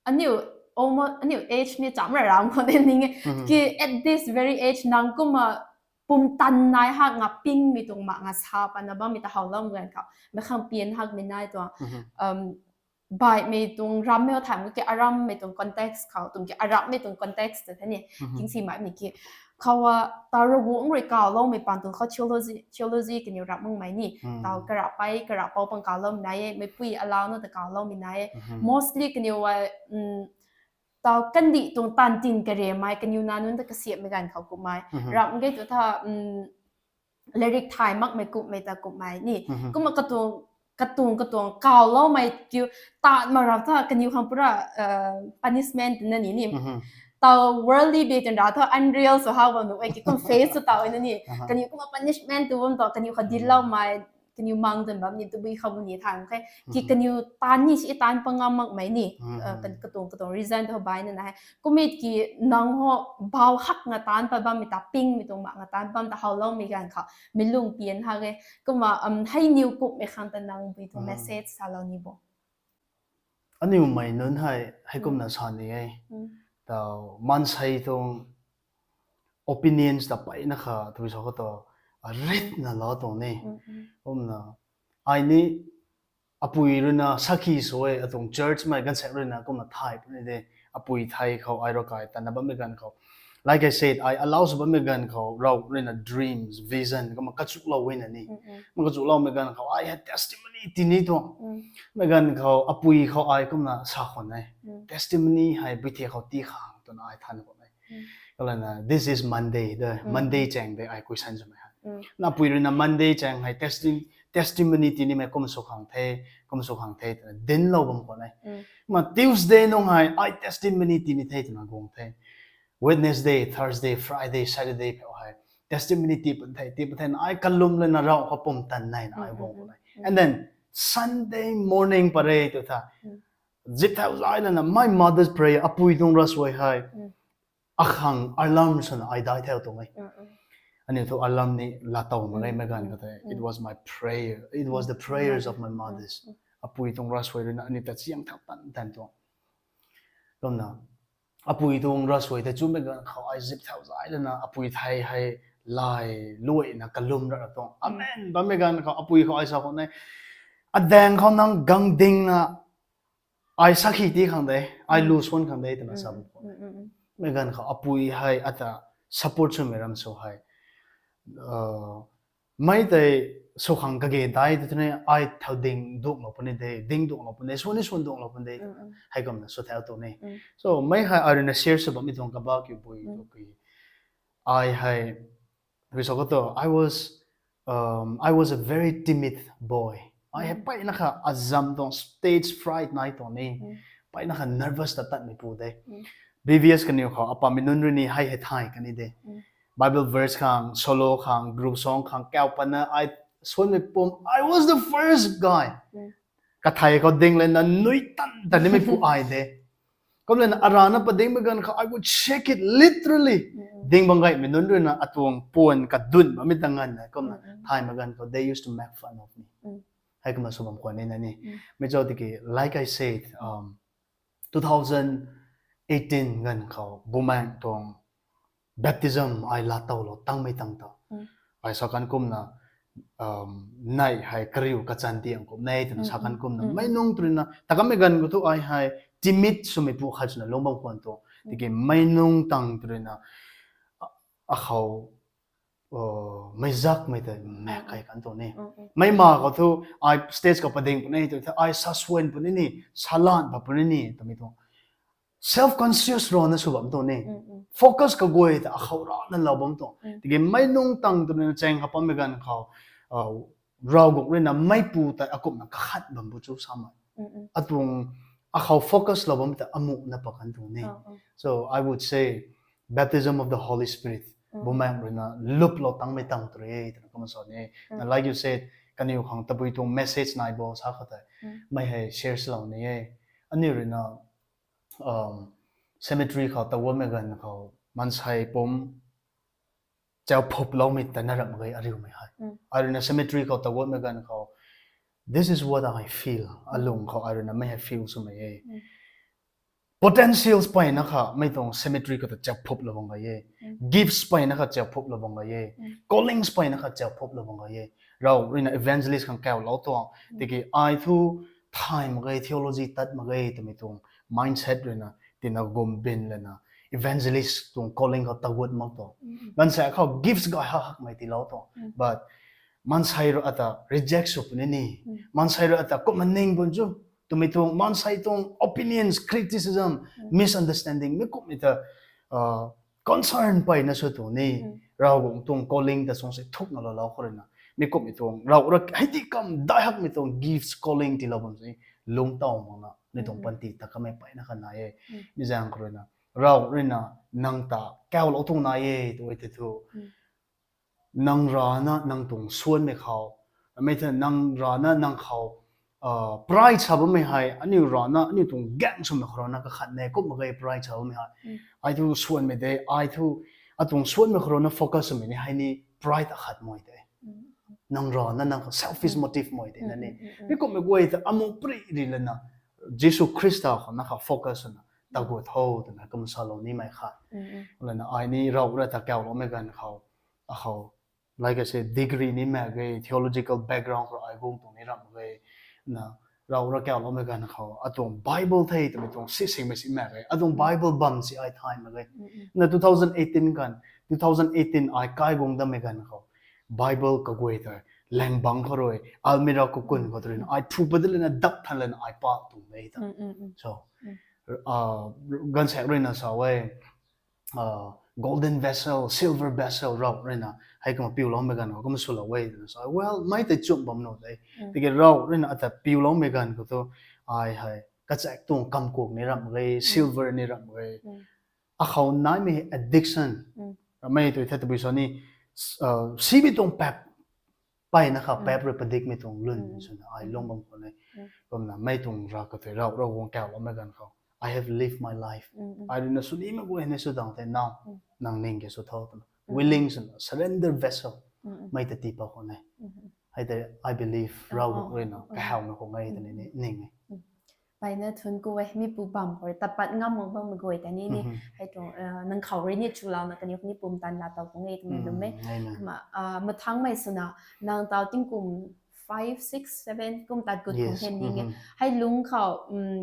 aniu almost aniu age ni chamra ram khou ni ning e ki at this very age nang kumna pumtan nai hak nga pingmei tuang mak nga sa pana bammei ta howloumei ganv khou mei khang pian hakmei nai tuang baihmei tuang rammei thay mak ki arammei tuang context khou tuang ki arammei tuang context ta the ni kingsi maimei ki khou a taw Ravguangc rui kawloumei paan tuang khou theology theology kaniw rap makmei ni taw karapei karapou pang kawloumei nai e, meipui alauna ta kawloumei nai e. Mostly kaniw a taw kandih tuang taanv tin karemei kaniw nac nunc ta kasiamhmei ganv khou kummei rap ge tu tha latrik thay makmei kumhmei ta kumhmei ni kumna katuang katuang katuang kawloumei kiu taan mak rap tha kaniw khang pura punishment na ni ni. Tau worldly bit tun ra tha unreal sw how bam nu e ki kum face sw tau na ni. Kaniw kumna punishment tu bam tho kaniw kha dinloumei kaniw mang dun bam ni tabui khou ni than khe ki kaniw taan ni si taan pangam makmei ni. Katuang katuang reason tho bai na na he kumit ki nang ho bau hak nga taan pat bammei ta pingmei tuang mak nga taan bam ta howloumei ganv khou mei lung pian ha e. Kumna hei niw kummei khang ta nang bui tuang message salou ni bo. Aniw mei nunc hei heikumna sa ni e. Tau maansei tuang opinions ta peyna kha tabui sa khou ta ritna lou tuang ni. Kumna ai ni apui ruina sakhi sw e atuang church mei ganvsaekc ruina kumna thay puni de. Apui thei khou ai ravkai tatna bammei ganv khou, like I said, ai allow sw bammei ganv khou Rav ruina dreams, vision kumna kachuklou e na ni. Kumna kachuloumei ganv khou ai hei testimony ti ni tuang. Mei ganv khou apui khou ai kumna sa khwan e, testimony hei buithe khou tii khang twna ai than khwan e. Kalana this is Monday, the Monday chaeng de ai question swmei hei. Na apui ruina Monday chaeng hei testi- testimony tinimei kum sw khang the, kum sw khang the twna dinlou bam khwan e. Ma Tuesday nung hei ai testimony tini the twna guang the. Wednesday, Thursday, Friday, Saturday pheu hei testimony tii pun the, tii pun the na ai kalum lana Rav khou pumtan nei na ai guang khwan e. And then Sunday morning pare tu tha zip thau zai lana my mother's prayer, apui tuang ravsuai hei akhang alarm swna ai dai thau tuang e. Aniu thu alarm ni laa tow mak e mei ganv khou the, it was my prayer, it was the prayers of my mothers. Apui tuang ravsuai ruina aniu ta chiang thau tan tan tuang. Kumna apui tuang ravsuai tei chumei ganv khou ai zip thau zai lana apui thei hei lay luaina kalum ra tuang. Amen bammei ganv khou apui khou ai sa khwan e, adaeng khou nang gang dingna ai sakhi tii khang de, ai lu suan khang de twna sa bam khwan e. Mei ganv khou apui hei ata support swmei ram sw hei mei tei sw khang kage dai tu tini ai thau ding duanglou puni de, ding duanglou puni de, swan ni swan duanglou puni de. Heikumna sw thau tu ni. So mei hei ai ruina share sw bammei tuang kaba kiu bui tu ki ai hei tabui sa khou ta I was I was a very timid boy. Ai hei peyna kha azam tuang stage fright nai tuang ni. Peyna kha nervous ta tatmei pu de. B V S kaniw khou apamei nunc rui ni hei hei thay kani de. Bible verse khang, solo khang, group song khang kau patna ai suanmei pum, I was the first guy. Kathei khou ding lana nui tan tan nimei pu ai de. Kum lana arana padingmei ganv khou I would shake it literally. Ding bang gaymei nunc ruina atuang puan kadun bammei ta nganvna kumna thaymei ganv khou they used to make fun of me. Heikumna sw bam khwan e na ni. Mei cho tiki like I said, two thousand eighteen ganv khou bumaeng tuang baptism ai laa towlou tangmei tang ta ai sa kan kumna neih hei kariu kachan tiang kum ne twna sa kan kumna meic nung twruina ta kanmei ganv khou thu ai hei timid swmei pu khat swna lungc bam khwan tuang tiki meic nung tang twruina akhou meic zakmei tei mak kai kan tuang ni. Meic ma khou thu ai stage khou pading puni tw the ai sa swan puni ni, sa lan pat puni ni twmei tuang self conscious rana sw bam tuang ni. Focus kaguay ta akhou rana lou bam tuang tiki meic nung tang twna chaeng kha pammei ganv khou Ravguangc ruina meic pu tei akumhna kakhat bam bu chu samei atuang akhou focus lou bam ta amuhna pat kan tuang ni. So I would say baptism of the Holy Spirit, Bumaengh ruina luplou tangmei tang tw rui e twna kumna sa ni. Na like you said, kaniw khang tabui tuang message nai bo sa khou tei mei hei share swlou ni e. Aniu ruina cemetery khou taguatmei ganv khou maansei pum chauphuploumei ta na ramh mak ge ariumei hei. Ai ruina cemetery khou taguatmei ganv khou this is what I feel, alung khou ai ruina mei hei feel swmei e. Potentials peyna kha mei tuang cemetery khou ta chauphuploumei bang gay e. Gifts peyna kha chauphuploumei bang gay e. Callings peyna kha chauphuploumei bang gay e. Rav ruina evangelist khang kaulou tuang tiki ai thu thay mak ge, theology tat mak ge twmei tuang mindset ruina tina gumbin lana evangelist tuang calling khou taguat mak tuang. Ganvsaekc khou gifts gay hak hakmei tiilou tuang, but maansei rui ata reject sw puni ni, maansei rui ata kumna ning bun chu twmei tuang maansei tuang opinions, criticism, misunderstanding mei kumhmei ta concern peyna sw tuang ni. Ravguangc tuang calling ta sungc se thukna loulou khou ruina Mi kumhmei tuang Rav ra hei di kam dai hakmei tuang gifts, calling tiilou bam si, lungc taw makna mi tuang panty ta kamei mpeyna kha nai e. Mi zaeng khou ruina Rav ruina nang ta kaulou tuang nai e tw e tei thu, nang rana nang tuang suanmei khou, mei the nang rana nang khou pride sa bammei hei, aniu rana aniu tuang gaeng swmei khou rana kakhat ne, kum mak ge pride sa bammei hei. Ai thu suanmei de, ai thu atuang suanmei khou rana focus swmei ni hei ni pride akhat mei de. Nang rana nang khou selfish motive mei de na ni. Mi kumhmei guay ta amu pri ri lana Jisu Khrista khou na kha focus swna tagut tho twna kum salou nimei kha. Lana ai ni Rav ra ta kauloumei ganv khou, akhou, like I said, degree ni mak ge, theological background khou ai guang tuang ni ramh ge, na Rav ra kauloumei ganv khou atuang Bible thei twmei tuang si singmei si mak ge, atuang Bible bam si ai thay mak ge. Na two thousand eighteen kan, two thousand eighteen ai kai guang dammei ganv khou Bible kaguay ta langbangc khou rui almirah kakun khou ruina ai phu pat lana dap than lana ai pa tuang de ta. So, ganvsaekc ruina sa e, golden vessel, silver vessel Rav ruina hei kumna piuloumei ganv khou kumna swlou e twna sa e. Well, mei tei chumh bam nuh de. Tiki Rav ruina ata piuloumei ganv khou thu ai hei kachaek tuang kamkuk ni ramh ge, silver ni ramh ge. Akhou naimei addiction, mei tu the tabui sa ni, simei tuang paap mpeyna kha paap rui padikmei tuang lwn swna ai lung bam khou ne. Kumna mei tuang ra ka tei Rav ra guang kauloumei ganv khou, I have lived my life. Ai ruina sw nimei guay ni sw dang the now, nang ning ke sw tho twna willing swna surrender vessel mei ta tii pa khou ne. Hei tei I believe Rav ruina kahawmei khou nge twna ni ning e. Mpeyna thun ku e, mi pu bam khou rui tat pat ngam mak bammei guay ta ni ni hei tuang nang khou rui ni chulouna kaniw ni pumtan laa tow tuang e twmei lwm e. Kumna mathangmei swna nang taw tingkum five, six, seven kum tat gut khou hen ning e. Hei lungc khou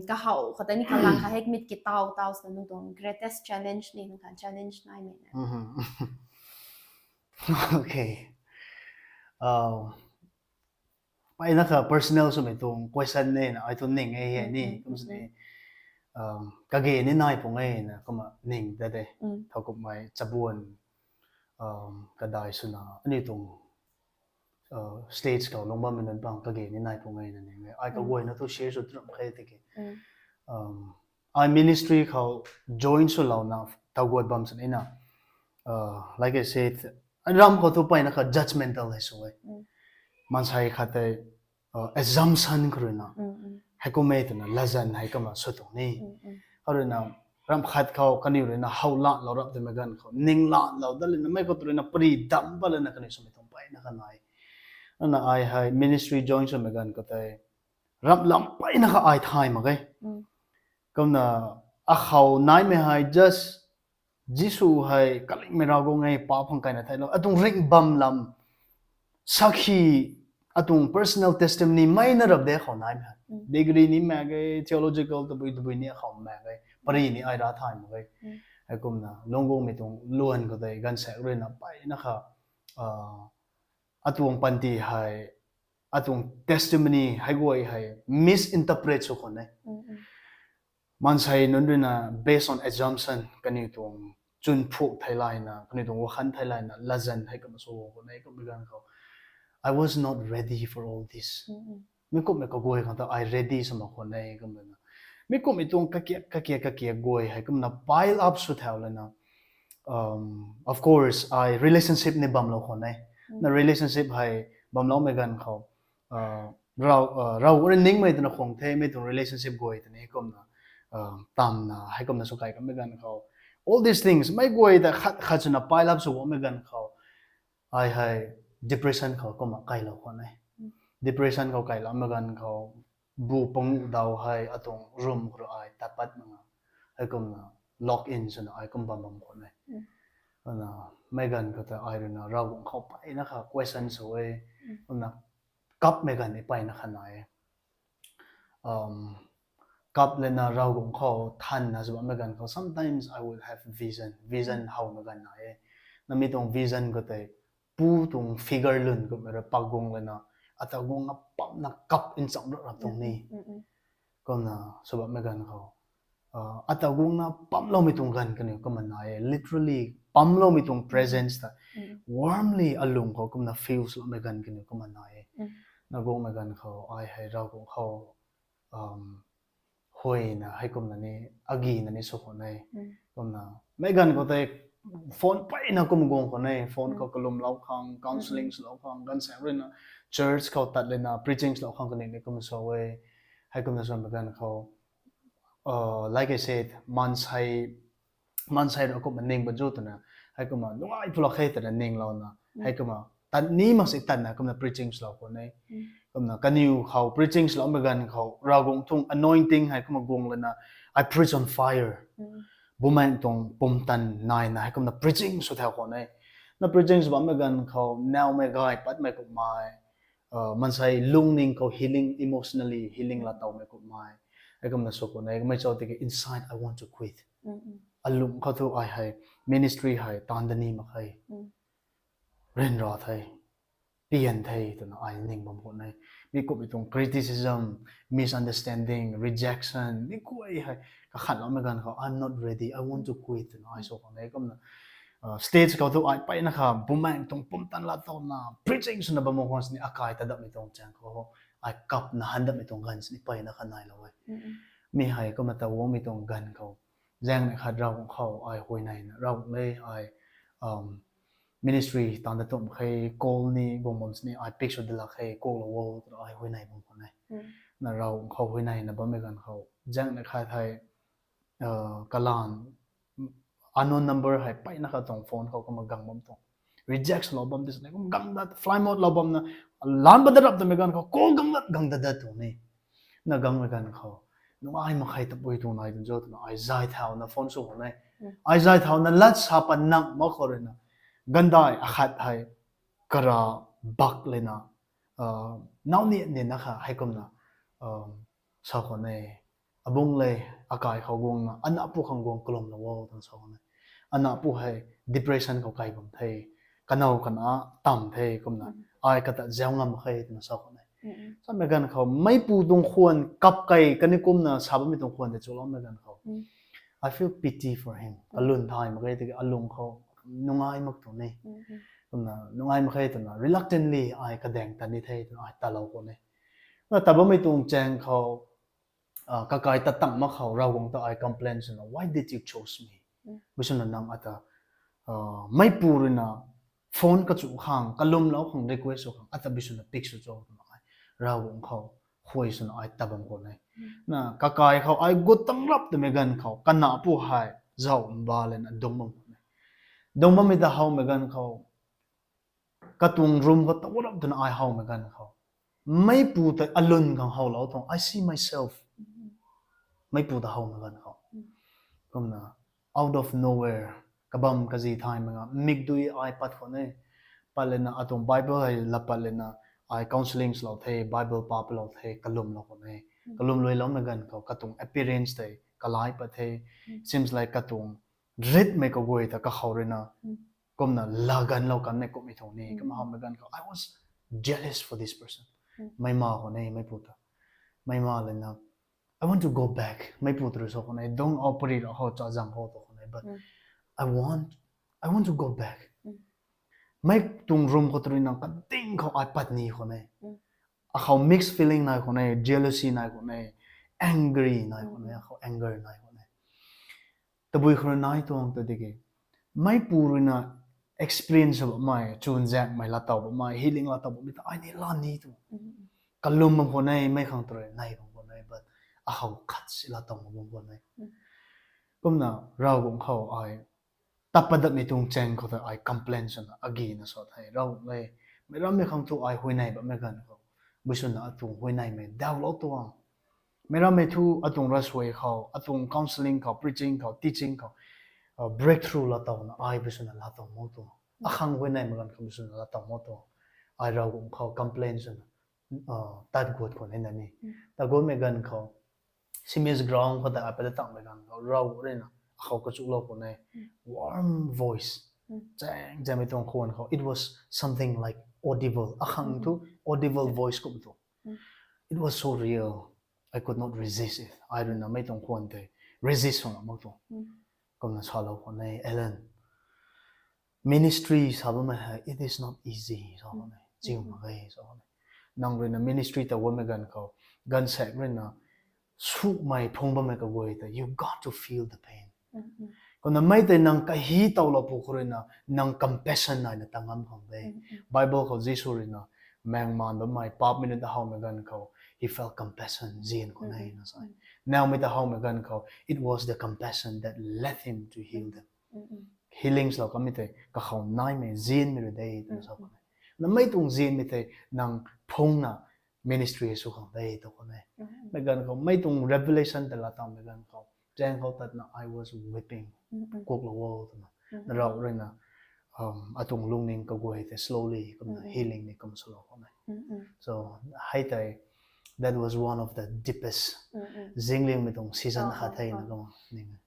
kahaw khou ta ni kalang kha hei mit ki taw taw swna nang tuang greatest challenge ni nang khan challenge naimei na. Okay. Mpeyna kha personal swmei tuang question nina ai thu ning e hei ni kum sini, kage ni nai pung e na kumna ning ta de. Thowkumhmei chabuan kadai swna aniu tuang stage khou lung bammei nunc pang kage ni nai pung e na ning e. Ai kaguayna thu share sw tram khe tiki ai ministry khou join swlouna tagut bam sini na, like I said, ram khou thu mpeyna kha judgmental hei sw e. Maansei khat tei assumption khou ruina heikum e twna latzan hei kumna sw tuang ni. Khou ruina ram khat khou kaniw ruina how lanlou rap twmei ganv khou ning lanlou dat lana mei khou ruina pari dam pat lana kaniw swmei tuang mpeyna kha nai. Nana ai hei ministry join swmei ganv khou tei ramh lam mpeyna kha ai thay mak e. Kumna akhou naimei hei just Jisu hei kalingmei Ravguangc e, pa phang kaina theilou, atuang ringh bam lam sakhi, atuang personal testimony mei na rap de khou naimei hei. Degree ni mak ge, theological tabui tabui ni akhou mak ge, pari ni ai ra thay mak ge. Heikumna lungc guangmei tuang luan khou tei ganvsaekc ruina mpeyna kha atuang panty hei, atuang testimony hei guay hei misinterpret sw khwan e. Maansei nunc ruina based on assumption kaniw tuang chwn phuk theilayna, kaniw tuang wakhan theilayna latzan hei kumna sw khwan e. Kummei ganv khou I was not ready for all this. Mi kumhmei kaguay khang ta ai ready sw mak khwan e kumna. Mi kumhmei tuang kakiak kakiak kakiak guay hei kumna pile up sw thau lana, of course ai relationship ni bamlou khwan e. Na relationship hei bamloumei ganv khou Rav, Rav rui ningmei twna khwang the, mei tuang relationship guay twni kumna tamna heikumna sw kai kummei ganv khou, all these things mei guay ta khat khat swna pile up sw kummei ganv khou ai hei depression khou kumna kailou khwan e. Depression khou kailoumei ganv khou bu panguh daw hei atuang room khou rui ai tat pat mak na, heikumna lock in swna ai kum bam bam khwan e. Kumna mei ganv khou ta ai ruina Ravguangc khou mpeyna kha question sw e. Kumna kapmei ganv ni mpeyna kha nai e. Kap lana Ravguangc khou thanna sw bammei ganv khou sometimes I would have vision, vision howmei ganv nai e. Na mi tuang vision khou tei pu tuang figure lwn kummei rui pak guang lana, ata guang apamna kap nchamc rap rap tuang ni. Kumna sw bammei ganv khou ata guangna pamloumei tuang ganv kaniw kumna nai e, literally pamloumei tuang presence ta warmly alung khou kumna feel swloumei ganv kaniw kumna nai e. Na guangmei ganv khou ai hei Ravguangc khou huayna hei kumna ni, agina ni sw khwan e. Kumna meic ganv khou tei phone peyna kum guang khwan e, phone khou kalumlou khang, counselling swlou khang, ganv saeng ruina church khou tat lana preaching swlou khang kaniw ni kum sw e. Hei kumna swmei ganv khou like I said, maansei, maansei rui kumna ning ba zu twna, hei kumna nungai pulak khe twna ninglouna, hei kumna tat ni mak si tatna kumna preaching swlou khwan e. Kumna kaniw khou preaching swloumei ganv khou Ravguangc tuang anointing hei kumna guang lana, I preach on fire. Bumaengc tuang pumtan naina hei kumna preaching sw thau khwan e. Na preaching sw bammei ganv khou nowmei gay patmei kummei, maansei lungning khou healing, emotionally healing laa towmei kummei, hei kumna sw khwan e. Mei chau tiki inside I want to quit. Alung khou thu ai hei ministry hei taanv da ni mak khe, ryanra the, pian the twna ai ning bam khwan e. Mi kumhmei tuang criticism, misunderstanding, rejection mi guay hei kakhanloumei ganv khou I'm not ready, I want to quit twna ai sw khwan e. Kumna stage khou thu ai peyna kha Bumaengc tuang pumtan laa towna preaching swna bam khwan sini akai ta dammei tuang chaeng khou ai kapna han dammei tuang ganv sini peyna kha nailou e. Mi hei kumna ta guangmei tuang ganv khou zaengnei khat Ravguangc khou ai huayneyna, Ravguangc le, ai ministry taanv da tumh khe, call ni guang bam sini ai pick sw dalak khe, call lou o twna ai huayney bam khwan e. Na Ravguangc khou huayneyna bammei ganv khou zaengnei khat hei kalan unknown number hei peyna kha tuang phone khou kumna gang bam tuang, reject lou bam di sini kum gang dat, flight mode lou bamna, lan ba da rap twmei ganv khou call gang dat, gang dat dat tuang ni. Na gangmei ganv khou nungai mak khe, tabui tuang nai tuang cho twna ai zay thauna phone sw khwan e. Ai zay thauna lat sa pat nang mak khou ruina, gandai akhat hei kara bak lena, nau ni nina kha hei kumna sa khwan e, abung le, akai khou guangna, anapu khang guang kalumlou o twna sa khwan e. Anapu hei depression khou kai bam the, kanow kana tam the kumna, ai kata zau ngam mak khe twna sa khwan e. Samei ganv khou meicpu tuang khwan kap key kani kumna sa bammei tuang khwan tei chuloumei ganv khou I feel pity for him. Kalwn thay mak khe tiki alung khou nungai mak tuang ni. Kumna nungai mak khe twna reluctantly ai kadaeng tat ni the twna ai talou khwan e. Na ta bammei tuang chaeng khou kakai ta tang mak khou Ravguangc ta ai complain swna, Why did you choose me? Bi swna nang ata meicpu ruina phone kachu khang, kalumlou khang, request sw khang ata bi swna pick sw cho twna ai Ravguangc khou huay swna ai ta bam khwan e. Na kakai khou ai gut tang rap twmei ganv khou kanapu hei zauc mba lena dungc bam khwan e. Dungc bammei ta howmei ganv khou katuang room khou ta rap twna ai howmei ganv khou meicpu ta alwn khang howlou tuang, I see myself. Meicpu ta howmei ganv khou kumna out of nowhere, kabam kazi thaymei nga mikdui ai pat khwan e. Pat lena atuang Bible hei la pat lena ai counselling swlou the, Bible pa palou the, kalumlou khwan e. Kalum luiloumei ganv khou katuang appearance tei kalai pat the. Seems like katuang ritmei kaguay ta kakhou ruina kumna laganlou kanmei kummei tuang ni. Kumna howmei ganv khou I was jealous for this person. Meima khwan e meicpu ta. Meima lena, I want to go back. Meicpu ta rui sa khwan e, dungc o, pary ra khou, chazang khou ta khwan e, but I want, I want to go back. Mei tuang room khou ta ruina kading khou ai pat ni khwan e. Akhou mixed feeling nai khwan e, jealousy nai khwan e, angry nai khwan e, akhou anger nai khwan e. Tabui khou rui nai tuang ta diki, meicpu ruina experience bammei, chunzaenghmei laatow bammei, healing laatow bammei ta ai ni la ni tuang. Kalum bam khwan e, mei khang ta rui nai bam khwan e, but akhou khat si laatow bam khwan e. Kumna Ravguangc khou ai tat pat datmei tuang chaeng khou ta ai complain swna agina sa the, Ravguangc le, meic rammei khang thu ai huayney bammei ganv khou, bi swna atuang huayneymei dawlou tuang. Meic rammei thu atuang ravsuai khou, atuang counselling khou, preaching khou, teaching khou breakthrough laatowna ai bi swna laatow mak tuang. Akhang huayneymei ganv khou bi swna laatow mak tuang. Ai Ravguangc khou complain swna tat gut khwan e na ni. Ta gutmei ganv khou, Simis ground khou ta ai pat tangmei ganv khou, Rav ruina akhou kachuklou khwan e. Warm voice. Chaeng chaengmei tuang khwan khou, it was something like audible. Akhang thu audible voice kum tuang. It was so real. I could not resist it. Ai ruina mei tuang khwan tei resist sw ngam mak tuang. Kumna salou khwan e, Alan, ministry sa bammei hei, it is not easy sa khwan e, chiu mak ge sa khwan e. Nang ruina ministry ta guangmei ganv khou, gaanvsaekc ruina sumei phung bammei kaguay ta, you got to feel the pain. Kumna mei tei nang kahi towlou pu khou ruina, nang compassion naina ta ngam khang de. Bible khou Jisu ruina, maengmaan bammei, paapmei nunc ta howmei ganv khou, he felt compassion, zian khwan e na sa. Nowmei ta howmei ganv khou, it was the compassion that led him to heal them. Healing swlou kamei tei, kakhou naimei, zianmei rui de, twna sa khwan e. Na mei tuang zianmei tei, nang phungna ministry sw khang de, tw khwan e. Mei ganv khou, mei tuang revelation ta laa tangmei ganv khou, zaeng khou tatna, I was weeping. Kuaklou o, twna. Na Rav ruina, atuang lungning kaguay tei slowly kumna healing ni kum swlou khwan e. So, hei tei, that was one of the deepest zinglingmei tuang season khat the na kum ning e.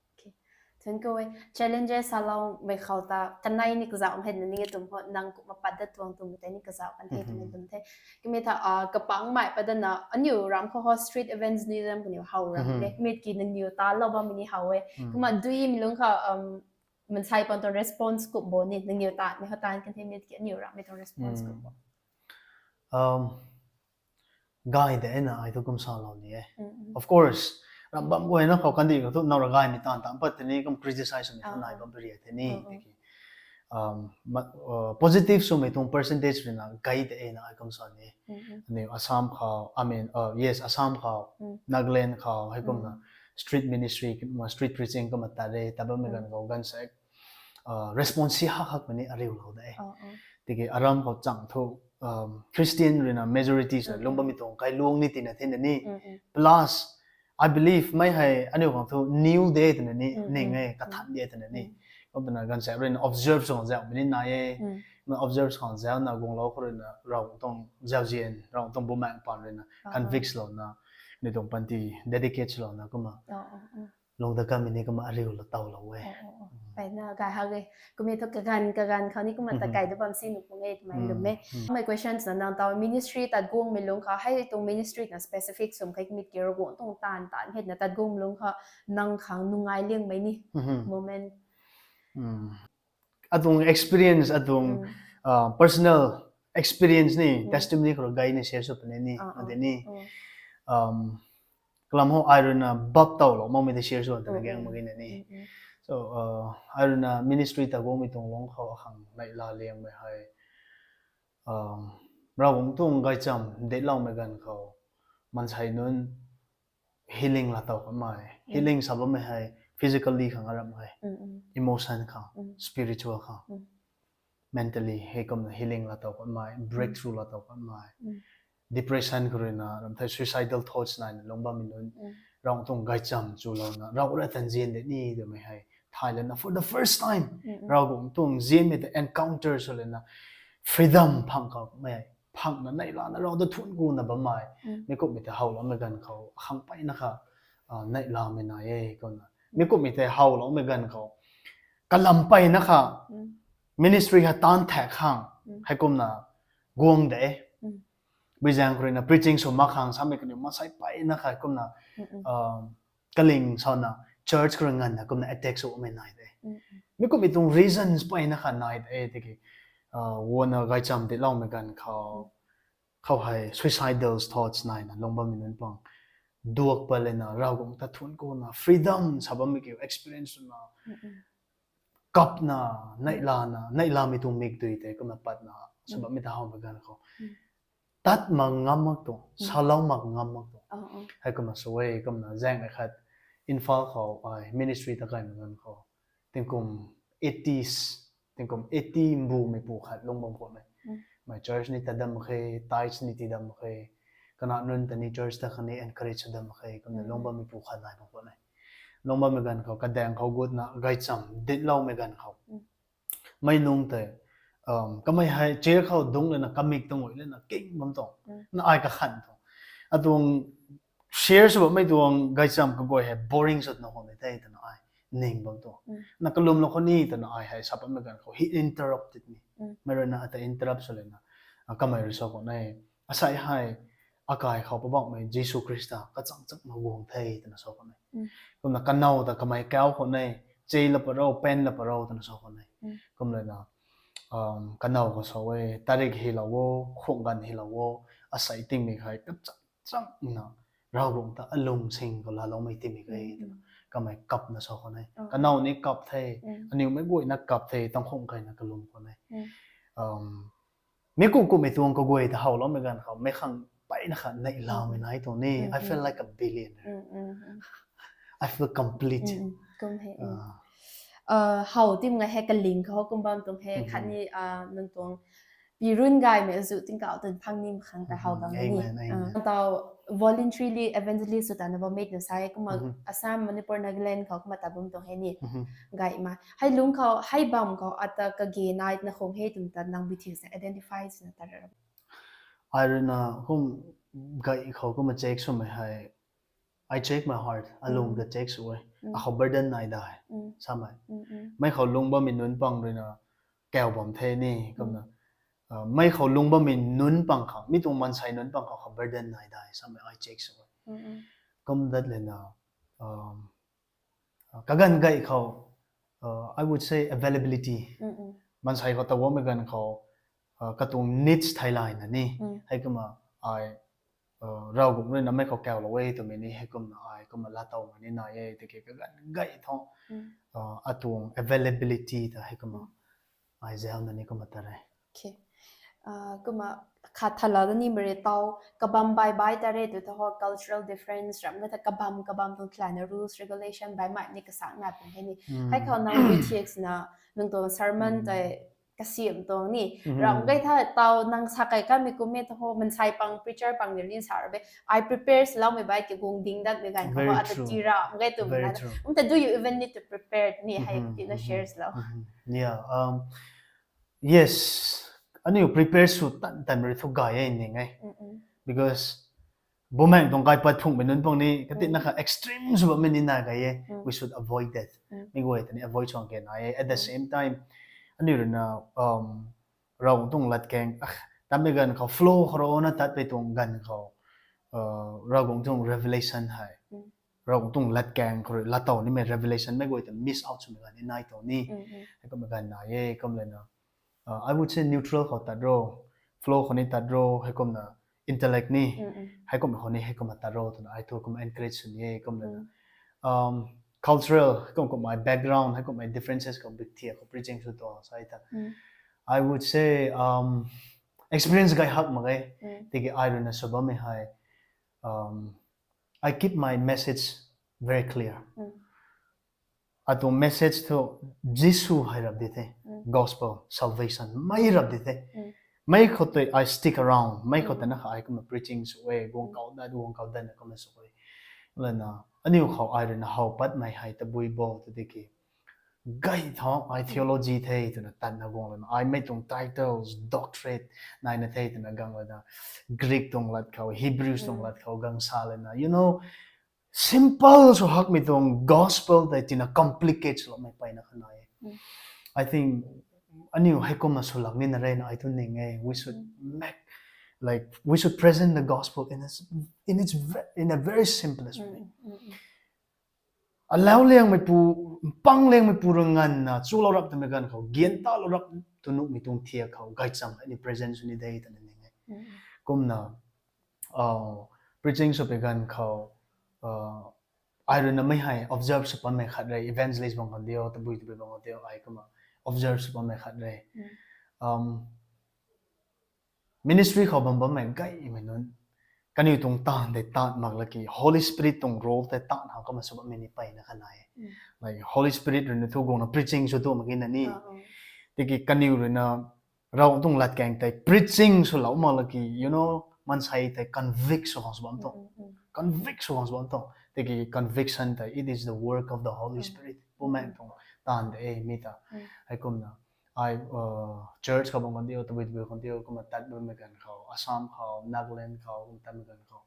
Thank you e. Challenges saloumei khou ta, kanei ni kazauh hei na ni e twm ho, nang kumna pat dat tuang twmei tei ni kazauh kan the twmei lum the. Kumna tha, kapangmei pat dana, aniu ram khou ho street evangelism kaniw how ram e. Mit ki nangniw talou bammei ni how e. Kumna duimei lungc khou, mansei pang tuang response kum bo ni, nangniw tatmei khou taanv kan the, mit ki aniu rammei tuang response kum bo. Gay de na ai thu kum salou ni e. Of course, ram bam guayna khou kandih khou thu nang ra gaymei taanv taanc pat tei ni kum criticize swmei thu nai bam pary the ni. Positive swmei tuang percentage ruina gay de na ai kum sa ni. Aniu Assam khou, I mean, yes, Assam khou, Nagaland khou, heikumna street ministry, street preaching kumna tat re, tat bammei ganv khou gaanvsaekc response si hak hakmei ni ariulou de. Tiki aram khou chang thu, Christian ruina majority swna lungc bammei tuang kailuang ni tina thena ni. Plus, I believe mei hei aniu khang thu new de twna ni ning e, kathan de twna ni. Kum twna gaanvsaekc ruina observe sw khang zauhmei ni nai e. Na observe sw khang zauhna guanglou khou ruina Ravguangc tuang zauzian, Ravguangc tuang bumaengh paan ruina convict louna, ni tuang panty dedicate swlouna kumna lung dat kanmei ni kumna ariulou towlou e. Mpeyna gay hak e. Kumna thu kaganv kaganv khou ni kumna ta kai da bam si nuh pung e twmei lum e. My questions na nang taw ministry tat guangmei lungc khou, hei tuang ministry na specific swm khe, mit ki Ravguangc tuang taanv taanc hei na tat guangmei lungc khou, nang khang nungai liangmei ni moment. Atuang experience, atuang personal experience ni testimony khou gay ni share sw puni ni, ade ni. Kalam hou ai ruina bap towlou makmei tei share sw twna gaeng mak ge na ni. So, ai ruina ministry ta guangmei tuang lungc khou akhang neihla liangmei hei, Ravguangc tuang gaychamv dincloumei ganv khou, maansei nunc healing laa tow kanmei. Healing sa bammei hei physically khang aram hei, emotion khang, spiritual khang, mentally heikumna healing laa tow kanmei, breakthrough laa tow kanmei. Depression khou ruina ram thei suicidal thoughts naina lungc bammei nunc, Ravguangc tuang gaychamv chulouna Ravguangc ra tan zian de ni twmei hei thay lana for the first time Ravguangc tuang zianmei ta encounter sw lana freedom phang khou mei phangna neihlana Rav ta thuanc kuna bammei. Mi kumhmei ta howloumei ganv khou akhang mpeyna kha neihlamei nai e kumna. Mi kumhmei ta howloumei ganv khou kalam mpeyna kha ministry hei taanv thak khang heikumna guang de. Buizaeng khou ruina preaching sw mak khang samei kaniw maansei mpeyna kha kumna kaling sana church khou rui nganvna kumna attack swmei nai de. Mi kumhmei tuang reasons mpeyna kha nai de tiki, guangna gaychamv dincloumei ganv khou, khou hei suicidal thoughts naina lungc bammei nunc pang duak pat lana Ravguangc ta thuanc kuna freedom sa bammei kiu experience swna kapna, neihlana, neihlamei tuang mikdui tei kumna patna sa bammei ta howmei ganv khou tat mak ngam mak tuang, salou mak ngam mak tuang. Heikumna sw e, kumna zaengnei khat Imphal khou ai ministry ta kaimei ganv khou tingkum eighties, tingkum eighty mbumeipu khat lungc bam khwan e. Mei church ni tat dam mak khe, tithes ni tii dam mak khe, kana nunc ta ni church ta khang ni encourage dam mak khe, kumna lungc bammeipu khat nai bam khwan e. Lungc bammei ganv khou kadaeng khou gutna gaychamv dincloumei ganv khou mei nung tei kamei hei chair khou dungc lana kamik tuang gui lana king bam tuang, na ai kakhan tuang. Atuang share sw bammei tuang gaychamv kaguay hei boring swna khwan e tei twna ai ning bam tuang. Na kalwmlou khou ni twna ai hei sa bammei ganv khou he interrupted me. Mei ruina ata interrupt sw lana kamei rui sa khwan e, asei hei akai khou Poubauhmei Jisu Khrista kachang changna guang the twna sa khwan e. Kumna kanow ta kamei kau khwan e, che la paro, pen la paro twna sa khwan e. Kumlana kanow khou sa e, tarik hilou o, khung ganv hilou o, asei tingmik hei kachang changna Ravguangc ta alung sing khou laaloumei tingmik e twna kamei kapna sa khwan e. Kanow ni kap the, aniw mei guayna kap the, tangkhung kayna kalum khwan e. Mi kum kummei tuang kaguay ta howloumei ganv khou mei khang peyna khat neihlamei nai tuang ni, I feel like a billionaire. I feel complete. Kum he. How tim nga hei kaling khou kum bam tuang he, khatni nang tuang pirun gaymei zu tingkauh twn phang ni khang ta how bam ni. Tau voluntarily evangelist sw tana bammei na sa e, kumna Assam, Manipur, Nagaland khou kumna ta bam tuang he ni. Gaymei hei lungc khou, hei bam khou ata kage nai na khung he twmei ta nang bithik sa identify swna ta ra. Ai ruina kum gay khou kumna check swmei hei, I check my heart, alung ta check sw e. Akhou burden nai dai samei. Mei khou lung bammei nunc pang ruina kau bam the ni, kumna mei khou lung bammei nunc pang khou, mi tuang maansei nunc pang khou khou burden nai dai samei I check sw e. Kum dat lana kaganv gay khou, I would say availability. Maansei khou ta guangmei ganv khou katuang needs theilayna ni, heikumna ai Ravguangc ruina mei khou kaulou e twmei ni heikumna ai kumna laatowmei ni nai e, tiki kaganv gay thu atuang availability ta heikumna ai zauna ni kumna ta re. Kumna khat thalou da ni mare tau, kabam bai bai ta re tw tho, cultural difference ram ka ta kabam kabam tuang khlana rules regulation baimei ni kasak nai pung he ni. Hei khou nang bithik swna nang tuang sermon tei kasiam tuang ni, ram gay tha tau nang sa kai kamei kummei tho, maansei pang preacher pang ni sa ra be, ai prepare swloumei bai ki guang ding datmei ganv khou ata ti ram gay twmei na. Kum ta do you even need to prepare ni hei tina share swlou? Yes, aniu prepare sw tan tan rui thu gay e ning e. Because bumaeng tuang kaipat phunghmei nunc pang ni katina kha extreme sw bammei ni nai gay e. We should avoid that. Mi guay ta ni avoid sw ke nai e. At the same time, aniu ruina Ravguangc tuang latkaeng tatmei ganv khou flow khou rui na tatpei tuang ganv khou Ravguangc tuang revelation hei, Ravguangc tuang latkaeng khou rui laatow nimei revelation mei guay ta miss out swmei ganv ni nai tuang ni. Heikumna ganv nai e, kumlana I would say neutral khou tat ro, flow khou ni tat ro, heikumna intellect ni, heikumna khou ni heikumna tat ro twna ai thu kum encourage sw ni e, kumlana cultural, heikum kummei background, heikumhmei differences khou bik thiak khou preaching sw tuang sa ta, I would say experience gay hak mak e. Tiki ai ruina sw bammei hei, I keep my message very clear. Atuang message thu Jisu hei rap di the, gospel, salvation mei rap di the. Mei khou tei I stick around, mei khou tana kha ai kumna preaching sw e, guang kau dat, guang kau dat na kumna sw e. Lana aniu khou ai ruina how patmei hei tabui bo tw tiki gay tho, ai theology the twna tatna guang lana, ai mei tuang titles, doctorate naina the twna gang lana, Greek tuang lat khou, Hebrews tuang lat khou gang sa lana, you know, simple sw hakmei tuang gospel tei tina complicate swloumei peyna kha nai e. I think aniu heikumna sw lak nina reyna ai thu ning e, we should make, like, we should present the gospel in a, in its ve- in a very simplest way. Alau liangmeipu, pang liangmeipu rui nganvna chulou rap twmei ganv khou, gian talou rap tw nuhmei tuang thiak khou gaychamv hei ni present sw ni de twna ning e. Kumna preaching sw pei ganv khou ai ruina mei hei observe sw pammei khat re, evangelist bang kan dio, tabui tabui bang kan dio, ai kumna observe sw pammei khat re. Ministry khou bam bammei gaymei nunc, kaniw tuang taanv tei taanv mak laki Holy Spirit tuang role tei taanv how kumna sw bammei ni peyna kha nai e. Like Holy Spirit ruina thu guangna preaching sw tu mak ge na ni. Tiki kaniw ruina Ravguangc tuang latkaeng tei preaching swlou mak laki, you know, maansei tei convict sw khang sw bam tuang. Convict sw khang sw bam tuang. Tiki conviction tei, it is the work of the Holy Spirit. Bumaengh tuang taanv de e mi ta. Heikumna ai church khou bam kan dio, tabui tabui kan dio, kumna tat bammei ganv khou, Assam khou, Nagaland khou, kumna tatmei ganv khou,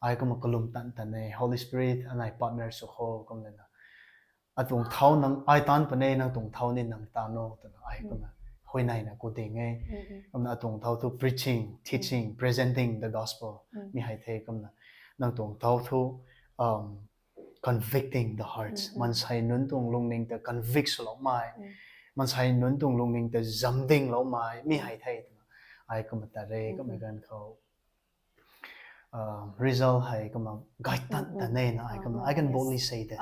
ai kumna kalum tan tan e, Holy Spirit anei partner sw kho, kumna na atuang thau nang ai taanv puni, nang tuang thau ni nang taan o twna ai kumna huayneyna ku ding e. Kumna atuang thau thu preaching, teaching, presenting the gospel. Mi hei the kumna nang tuang thau thu um, convicting the hearts. Mansei nunc tuang lungning ta convict swloumei. Mansei nunc tuang lungning ta zamdingloumei. Mi hei the twna ai kumna ta re, kummei ganv khou uh, result hei kumna gay tan ta nena ai kumna, I can boldly say that.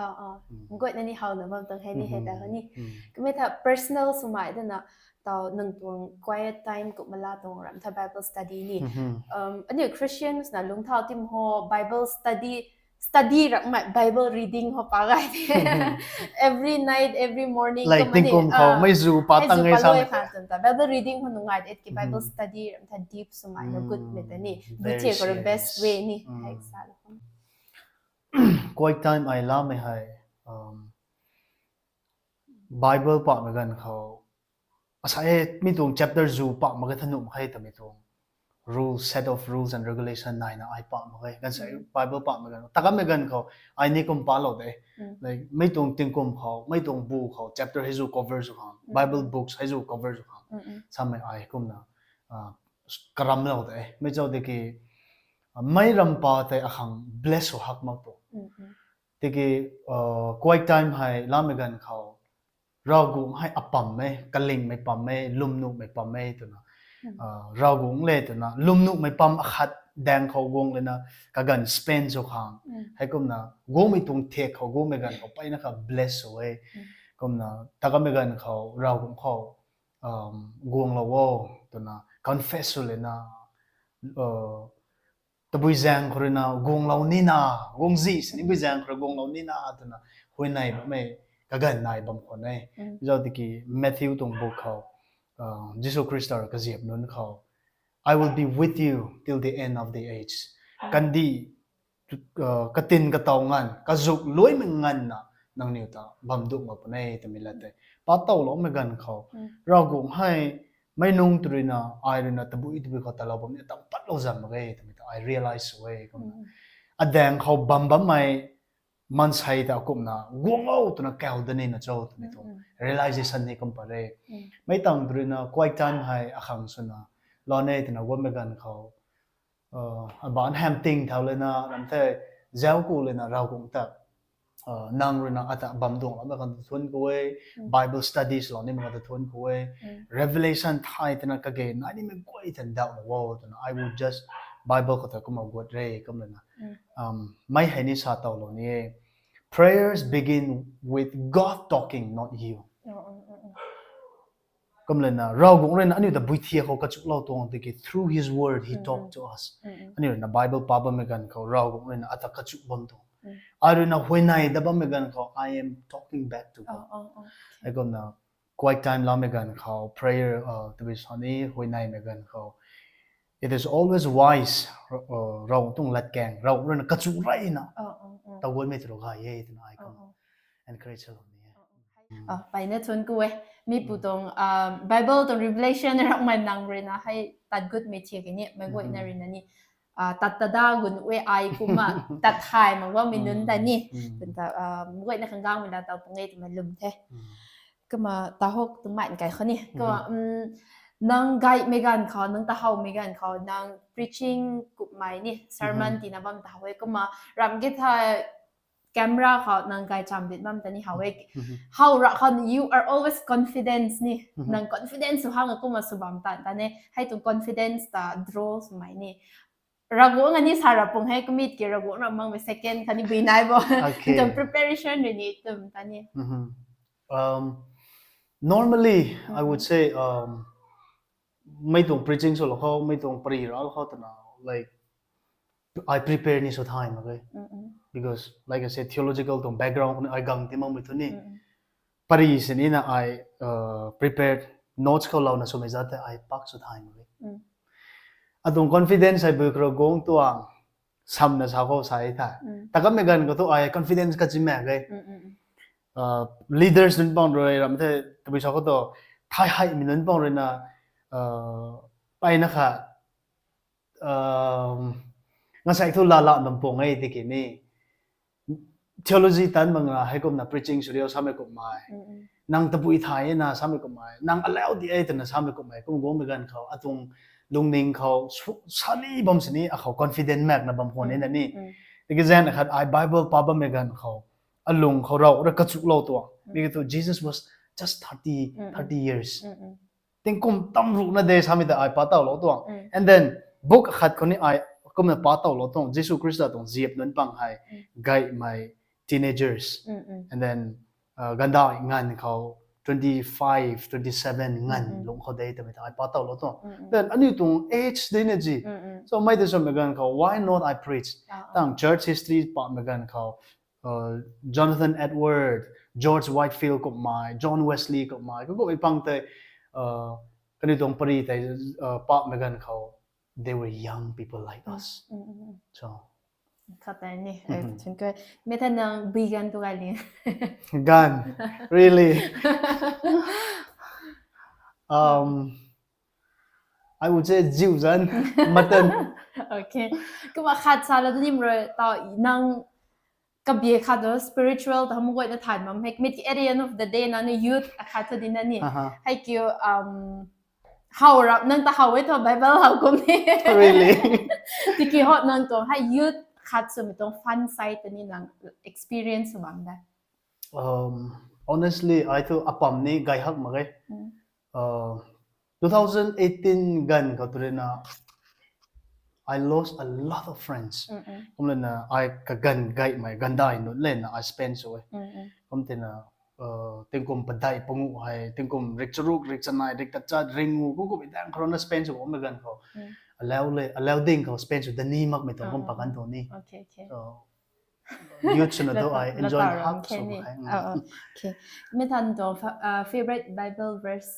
Guayna ni howna bam tuang hei ni hei ta khou ni. Kummei tha personal swmei dana tau nang tuang quiet time kumna la tuang ram tha Bible study ni. Um, aniu Christians na lungthau tim ho Bible study, study rakmei Bible reading ho pa gay the. Every night, every morning. Like tingkum khou mei zu pa tang e sa. Bible reading ho nungai et ki Bible study ram tha deep swmei na gutmei ta ni. Very serious. Best way ni. Quiet time ai lamei hei. Um, Bible pahmei ganv khou asa e mi tuang chapter zu pah mak ge thanuh mak khe twmei tuang rules, set of rules and regulation naina ai pah mak ge. Ganv sa Bible pahmei ganv khou, ta kamei ganv khou ai ni kum palou de. Like mei tuang tingkum khou, mei tuang bu khou chapter hei zu cover sw khang, Bible books hei zu cover sw khang samei ai kumna uh, karamlou de. Mei chau tiki uh, mei ram pa tei akhang bless sw hak mak tu. Tiki uh, quiet time hei lamei ganv khou Ravguangc hei apam e, kalingmei pam e, lwmnuhmei pam e twna uh, Ravguangc le twna lwmnuhmei pam akhat daeng khou guang lena kaganv spend sw khang. Heikumna guangmei tuang thek khou guangmei ganv khou peyna kha bless sw e. Kumna ta kamei ganv khou Ravguangc khou um, guanglou o twna confess sw lena uh, tabui zaeng khou ruina guanglou nina, guangzi sini bui zaeng khou rui guanglou nina twna huayney bammei kaganv nai bam khwan e. Zau tiki Matthew tuang book khou uh, Jisu Khrista rui kaziap nunc khou, I will be with you till the end of the age. Kandih uh, katin kataw nganv, kazuk luaimei nganvna nangniw ta bam duh mak puni e twmei lat tei patowloumei ganv khou, Ravguangc hei meic nunc tw ruina ai ruina tabui tabui khou talou bam ni tam patlou zam mak ge twmei ta ai realize sw e kumna. Adaeng khou bam bammei maansei ta kumna guang o twna kau da nina cho twmei tuang realization ni kum pat re. Meic tang tw ruina quiet time hei akhang swna lou ne twna guangmei ganv khou uh, aban ham ting thau lena ram the, zauc ku lena Ravguangc ta uh, nang ruina ata bam duangloumei khang ta thuanc ku e, Bible studies lou nimei khang ta thuanc ku e, revelation thay twna kage nai nimei guay tan dauhlou o twna I would just Bible khou ta kumna guat re kum lena. Um, mei hei ni sa towlou ni e. Prayers begin with God talking, not you. Kum lena Ravguangc ruina aniu ta bui thiak khou kachuklou tuang tiki through his word he talked to us. Aniu ruina Bible pa bammei ganv khou Ravguangc ruina ata kachuk bam tuang. Ai ruina huayney da bammei ganv khou I am talking back to God. Heikumna quiet time lamei ganv khou prayer uh, tabui sa ni huayneymei ganv khou it is always wise uh, Ravguangc tuang latkaeng Ravguangc ruina kachuk reyna taguanmei tw rou gay e twna ai kum encourage lou ni e. Peyna thuanc ku e. Mi pu tuang Bible tuang revelation rakmei nang ruina hei tat gutmei thiak ni meic guayna ruina ni tat tada gun e ai kumna tat thay mak bammei nunc ta ni. Kumta meic guayna khang gangmei la taw pung e twmei lwm the. Kumna tahok twmei kai khou ni kumna nang gaymei ganv khou, nang tahowmei ganv khou, nang preaching kummei ni sermon tina bam tahow e kumna ram ki tha camera khou nang gaychamv dit bam ta ni how e. How ra khou you are always confidence ni. Nang confidence sw hang kumna sw bam tan ta ne. Hei tuang confidence ta draw swmei ni Ravguangc a ni sa ra pung hei commit ki Ravguangc ra makmei second khatni bui nai bo. Tuang preparation rui ni tum ta ni. Um, normally I would say um, mei tuang preaching swlou khou, mei tuang pary ralou khou twna like I prepare ni sw thay mak ge. Because like I said theological tuang background khou ni ai gang ti makmei thu ni pary sini na ai uh, prepared notes khou louna swmei zat tei ai pak sw thay mak ge. Atuang confidence ai bui khou Ravguangc tuang samna sa khou sa e tha. Ta kamei ganv khou thu ai confidence kachi mak ge. Uh, leaders nunc pang rui ram the tabui sa khou tu thay heimei nunc pang ruina uh, peyna kha ngasei thu lala bam pung e tiki ni theology tan bangna heikumna preaching sw riu samei kummei nang tabui thay e na samei kummei, nang alau di e twna samei kummei, kum guangmei ganv khou atuang lungning khou sani bam sini akhou confident makna bam khwan e na ni. Tiki zaeng akhat ai Bible pa bammei ganv khou alung khou rav ra kachuklou tuang. Mi kiu thu Jesus was just thirty, thirty years. Tingkum tam ruhna de samei ta ai pa tawlou tuang. And then book akhat khou ni ai kumna pa tawlou tuang, Jisu Khrista tuang ziap nunc pang hei gaymei teenagers. And then gandai nganv khou twenty five, twenty seven nganv lungc khou de twmei ta ai pa tawlou tuang. Then aniu tuang age de na ji. So mei ta swmei ganv khou why not I preach? Tang church history pamei ganv khou Jonathan Edward, George Whitefield kummei, John Wesley kummei, kummei pang tei kaniw tuang pari tei pamei ganv khou they were young people like us. So Khat tei ni, thank you. Mi tha nang bui ganv tu gai li. Ganv, really. Um, I would say ziu zan, matan. Okay. Kumna khat sa la tu nim rui tau nang kabie khat tu spiritual ta ham guayna than bam hei. Mit at the end of the day nang ni youth akhat tu di na ni. Hei kiu um how rap nang ta how e thu Bible how kum ni. Really? Tiki hot nang tuang hei youth khat swmei tuang fun side ta ni nang experience bam da. Um, honestly, ai thu apam ni gay hak mak e. Uh, two thousand eighteen ganv khou tu rui na, I lost a lot of friends. Kumlana ai kaganv gaymei gandai nunc lena ai spend sw e. Kum tina uh, tingkum padeih panguh hei, tingkum rik charuk, rik chanei, rik tachat, rik ngu, kum kum i dang khou na spend sw bammei ganv khou. Alau le, alau ding khou spend sw da ni makmei tuang kum pakan tuang ni. Okay, okay. So youth swna tu ai enjoy hak sw e. Okay. Mi than tuang fa- uh, favorite Bible verse?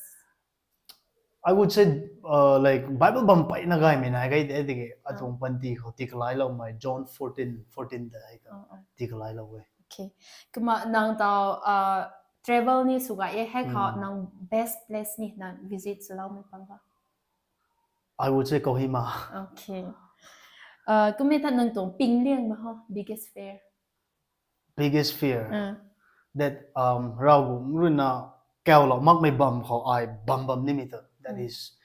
I would say uh, like Bible bam peyna gaymei nai gay de tiki atuang panty khou tikalailoumei John fourteen fourteen ta hei ta tikalailou e. Okay. Kumna nang tau uh, travel ni sw gay e, hei khou nang best place ni nang visit swloumei pang ba? I would say Kohima. Okay. Uh, kumna tha nang tuang pingliangmei ho, biggest fear? Biggest fear that um, Ravguangc ruina kaulou makmei bam khou ai bam bam nimei tu, that is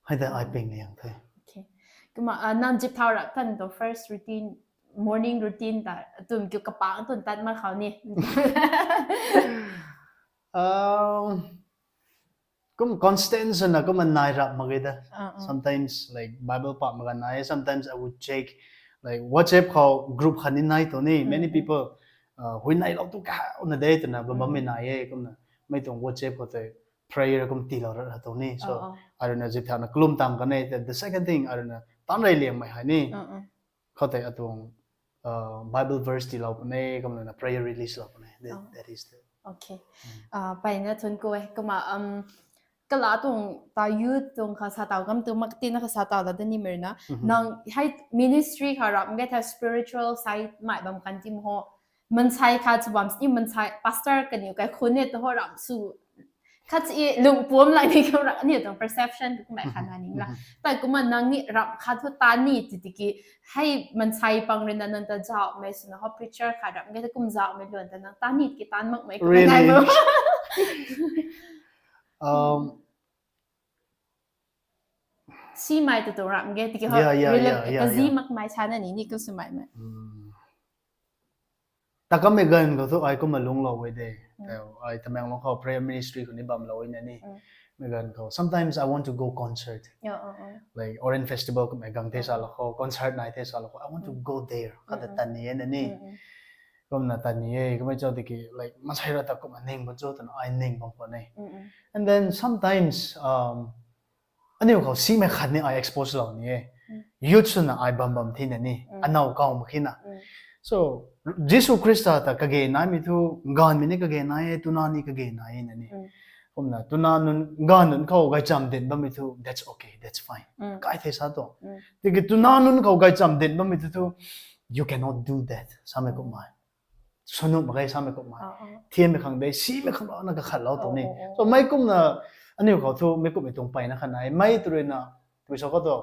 hei ta ai pingliang the. Okay. Kumna uh, nang zip thau rap than tu first routine, morning routine ta tum kiu kapang tun tat mak khou ni? Um, kum constant swna kumna nai rap mak ge da. Sometimes like Bible pamei ganv nai e, sometimes I would check like WhatsApp khou group khat ni nai tu ni, many people uh, hui nailou tu kauna de twna bam bammei nai e. Kumna mei tuang WhatsApp khou tei prayer kum tiilou ra ra tu ni. So ai ruina zip thauna kalum tang kan e. The second thing ai ruina tanrei liangmei hei ni khou tei atuang uh, Bible verse tiilou puni, kumlana prayer release lou puni. That, that is the Okay. Uh, peyna thun ku e. Kumna um, kala tuang ta youth tuang kha sa tau kam tu mak tina kha sa tau la da nimei na. Nang hei ministry kha rap ge tha spiritual side mei bam kan ti mo ho. Mansei khat sw bam sini mansei pastor kaniw kai khun e tu ho rap sw khat si lungpuam lai ni kam ra aniu tuang perception tu kumna khat na ni la. Tai kumna nang ni rap khat thu ta ni ti tiki hei mansei pang ruina nang ta zauhmei swna ho preacher khat rap ge ta kum zauhmei luan ta nang ta ni ki tan makmei kumna nai mo? Um, Simei tu tu rap ge tiki ho kazi makmei sa na ni ni kum swmei mei. Ta kammei ganv khou thu ai kumna lungclou e de. Tau ai Tamenglong khou prayer ministry khou ni bamlou e na ni. Mei ganv khou sometimes I want to go concert. Like Orange Festival kummei gang the salou khou, concert nai the salou khou, I want to go there. Khat ta tan ni e na ni. Kumna tan ni e, kummei cho tiki like mansei ra ta kumna ning bam cho twna ai ning bam khwan e. And then sometimes um, aniu khou simei khat ni ai expose lou ni e. Youth swna ai bam bam thina ni. Anow kaw mak khina. So Jisu Khrista ta kage naimei thu, gaanvmei ni kage nai e, tuna ni kage nai e na ni. Kumna tuna nunc gaanv nunc khou gaychamv dinc bammei thu, that's okay, that's fine. Kai the sa tu. Tiki tuna nunc khou gaychamv dinc bammei thu thu, you cannot do that samei kummei. Sanu mak ge samei kummei. Thiammei khang de, simei khang na kakhatlou tu ni. So mei kumna aniu khou thu mei kummei tuang peyna khat nai e. Mei tu ruina tui sa khou tu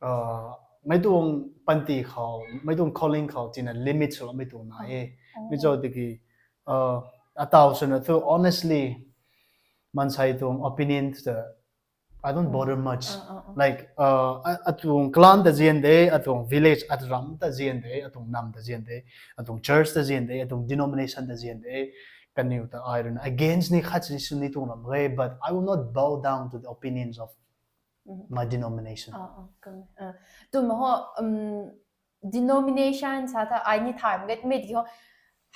uh, mei tuang panty khou, mei tuang calling khou tina limit swloumei tuang nai e. Mi cho tiki uh, Atau swna thu honestly, mansei tuang opinion ta I don't bother much. Like, uh, a- atuang clan ta zian de, atuang village, atuang ram ta zian de, atuang nam ta zian de, atuang church ta zian de, atuang denomination ta zian de. Kaniw ta ai rui na against ni khat si sw ni tuang ram ge, but I will not bow down to the opinions of my denomination. Tumei ho, um, denomination sa ta ai ni thay mak ge, tumei tiki ho,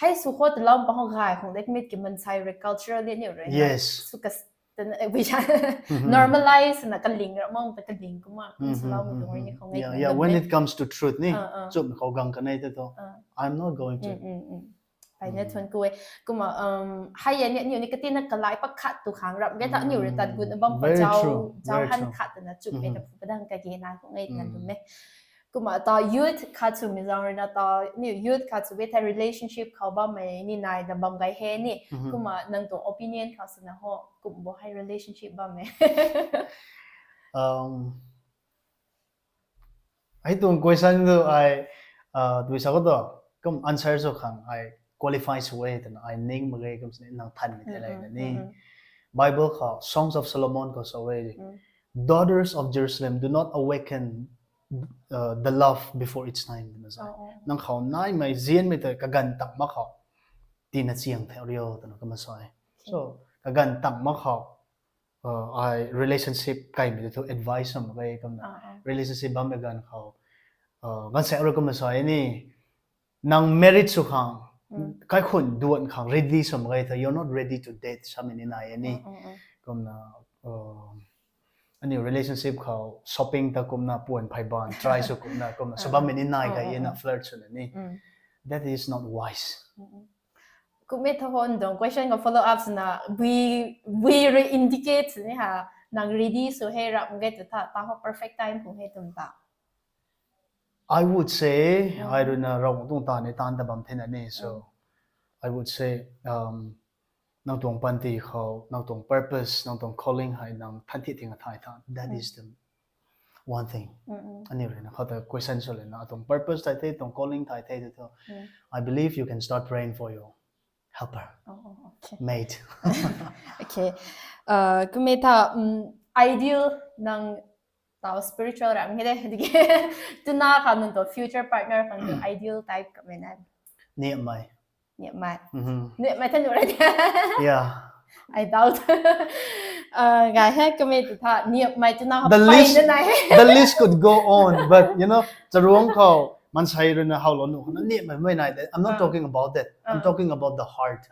hei sw khou ta lam pa ho gay khang de, tumei tiki mansei rui cultural de ni rui. Yes. Sw ka s- tana, eh, we normalize na kaling ra mang ta kaling kumna kum sa lam tu ni khang. Yeah, yeah. When it comes to truth ni, Ah, ah. Chup khou gang kanei te to. Ah. I'm not going to. Pai na thuan ku e. Kumna, um, hei ya ni, ni, ni katina kalai pakhat tu khang rap ge ta, ni rui tat gut na bam pa jao, jao han khat na chup e ta phu padang ka ge na khang e na tu me. Kumna ta youth khat sw mi zang rui na ta, ni youth khat sw be ta relationship khou bammei ni nai da bam gay he ni. Kumna nang tuang opinion khou swna ho, kum bo hei relationship bammei. Um, hei tuang question tu ai, uh, tui sa khou tu, kum answer sw khang ai qualify sw e twna ai ning mak ge, kum sini nang than mi the lai na ni. Bible khou, Songs of Solomon khou sa e. Daughters of Jerusalem, do not awaken uh, the love before its time, twna sa. Nang khou naimei zianmei ta kaganv tang mak khou tina chiang theu rio twna kumna sa e. So kaganv tang mak khou, uh, ai relationship kaimei tu advice am ge kumna. Relationship bammei ganv khou, uh, ganv sa ru kumna sa e ni. Nang married sw khang, kaikhun duan khang ready sw mak ge ta, you're not ready to date samei ni nai e ni. Kumna, uh, aniu relationship khou shopping ta kumna puan phai ban try sw kumna, kumna sw bammei ni nai gay e na, flirt swna ni. That is not wise. Kumna tha hon dong question khou follow up swna, we, we re-indicate ni ha, nang ready sw he rap mak ge tu tha, ta ho perfect time khou he tum ta. I would say, ai rui na Ravguangc tuang ta ni tan ta bam thena ni. So I would say, um, nang tuang panty khou, nang tuang purpose, nang tuang calling hei nang than thi ting a thay tha. That is the one thing. Aniu rui na khou ta question sw le na, atuang purpose thay the, tuang calling thay the tu thu, I believe you can start praying for your helper. Oh, okay. Mate. Okay. Uh, kumna tha, um, ideal nang tau spiritual ram he de, tiki tuna khou nang tuang future partner khang tuang ideal type kamei na. Niamei. Niamei. Niamei tha nu ra de. Yeah. I doubt. Uh, gay he, kamei tu tha, niamei tuna khou the list, the list could go on, but you know, charuang khou mansei rui na how lou nu khou na niamei mei nai de. I'm not talking about that. I'm talking about the heart.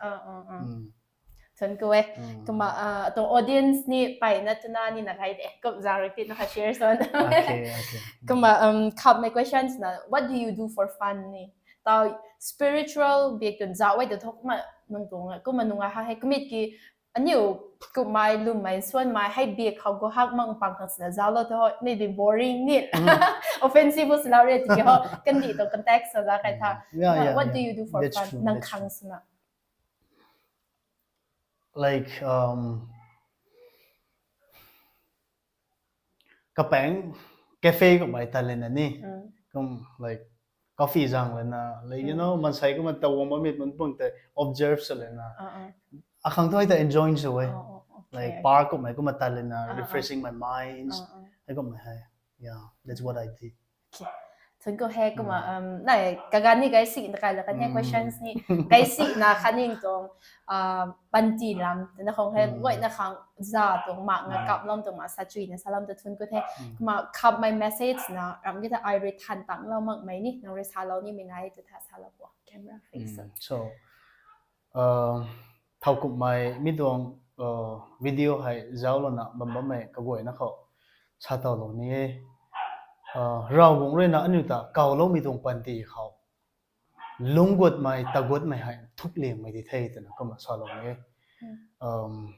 Thuan ku e. Kumna, uh, tuang audience ni pai na tuna ni na gay de. Kum zang rui ti na kha share sw na. Okay, okay. Kumna, um, khapmei questions na, what do you do for fun ni? Tau spiritual bik tun zau e tu thok ma nung tuang, kumna nung a ha he kumna ki aniu kumna lummei suanmei hei bik khou go hak mang pang khang swna zau lou tu ho, maybe boring ni. Offensive sw lou re tiki ho, kandih tuang context sa za kai tha. What do you do for fun? Nang khang swna. Like, um, kapeng cafe kummei tat lana ni. Kum, like, coffee zang lana, like, you know, mansei kumna ta wang bammei pun pun te observe sw lana. Akhang thu ai ta enjoy sw e. Like, park kummei kumna tat lana, refreshing my mind. Hei kummei hei. Yeah, that's what I did. Thuan ku he. Kumna, um, nai, kaganv ni gay si na kai la kan he questions ni. Gay si na khatni tuang, uh, panty lam, na khang he, guay na khang za tuang mak na kap lam tuang ma sa chui na sa lam ta thuan ku the. Kumna khapmei message na, ram ki ta ai rui than tang lou makmei ni, nang rui sa lou ni mei nai tu tha sa lou po. Camera face. So, uh, thau kummei mi tuang, uh, video hei zau lou na bam bammei kaguayna khou sa tau lou ni e. Uh, Ravguangc rui na aniu ta kau loumei tuang panty khou lungc gutmei, ta gutmei hei thuk liangmei di the twna kumna sa lou ni e. Um,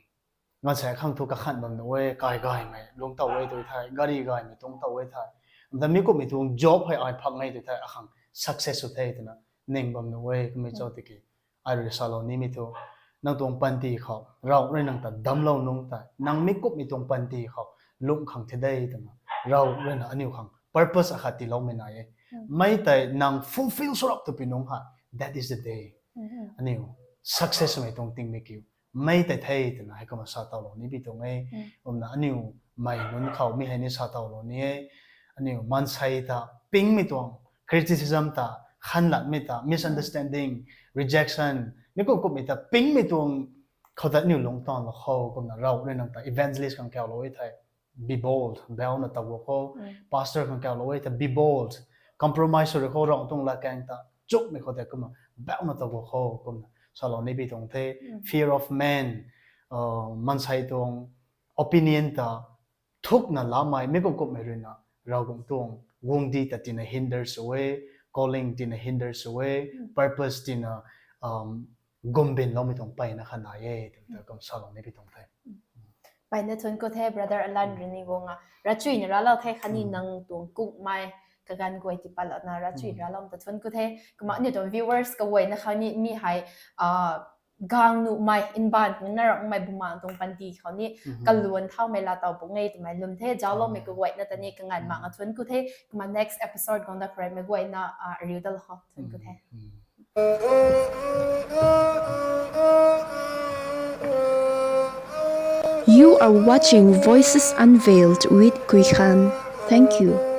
nganvsei khang thu kakhan bam nu e, kai gaymei lungc tau e tu thei, gari gaymei tuang tau e thei. Mda mi kummei tuang job hei ai phak nge tu thei, akhang success sw the twna ning bam nu e, kummei cho tiki. Ai rui sa lou nimei thu, nang tuang panty khou Ravguangc rui nang ta damclou nungc tei, nang mi kummei tuang panty khou lungc khang the de twna, Ravguangc rui na aniu khang purpose akhat tiiloumei nai e. Mei tei nang fulfill sw rap tw pi nungc kha, that is the day. Aniu success mei tuang tingmei kiu mei tei the twna hei kumna sa tawlou ni bi tuang e. Kumna aniu mei nunc khou mi hei ni sa tawlou ni e. Aniu maansei ta pingmei tuang criticism ta, khanlatmei ta, misunderstanding, rejection, mi kum kummei ta pingmei tuang khou ta aniu lungc tan lou khou kumna Rav rui nang ta evangelist khang kaulou e thei, be bold, bauna taw gu khou. Pastor khang kaulou e thei, be bold, compromise sw rui khou Rav tuang latkaeng ta chukmei khou tei kumna bauna taw gu khou kumna salou ni bi tuang the. Fear of man, uh, maansei tuang opinion ta thukna lamei mi kum kummei ruina Ravguangc tuang guangcdic ta tina hinder sw e, calling tina hinder sw e, purpose tina um, gumbinloumei tuang mpeyna kha nai e twmei ta kum salou ni bi tuang the. Mpeyna thuanc ku the brother Alan rui ni guang a, ravchuyna raclou the khatni nang tuang kukmei kaganv guay tiipatlouna ravchuyna racloumei ta thuanc ku the. Kumna aniu tuang viewers kaguayna khang ni mi hei gang nuhmei, mbaanv khou na ramhmei bumaengh tuang panty khou ni kaluan thaumei laa taw puni e twmei lwm the. Zaucloumei kaguayna ta ni kanganv mak a thuanc ku the. Kumna next episode guang dat khou rui mei guayna ariu dat lou khou thuanc ku the. You are watching Voices Unveiled with Kuikhan. Thank you.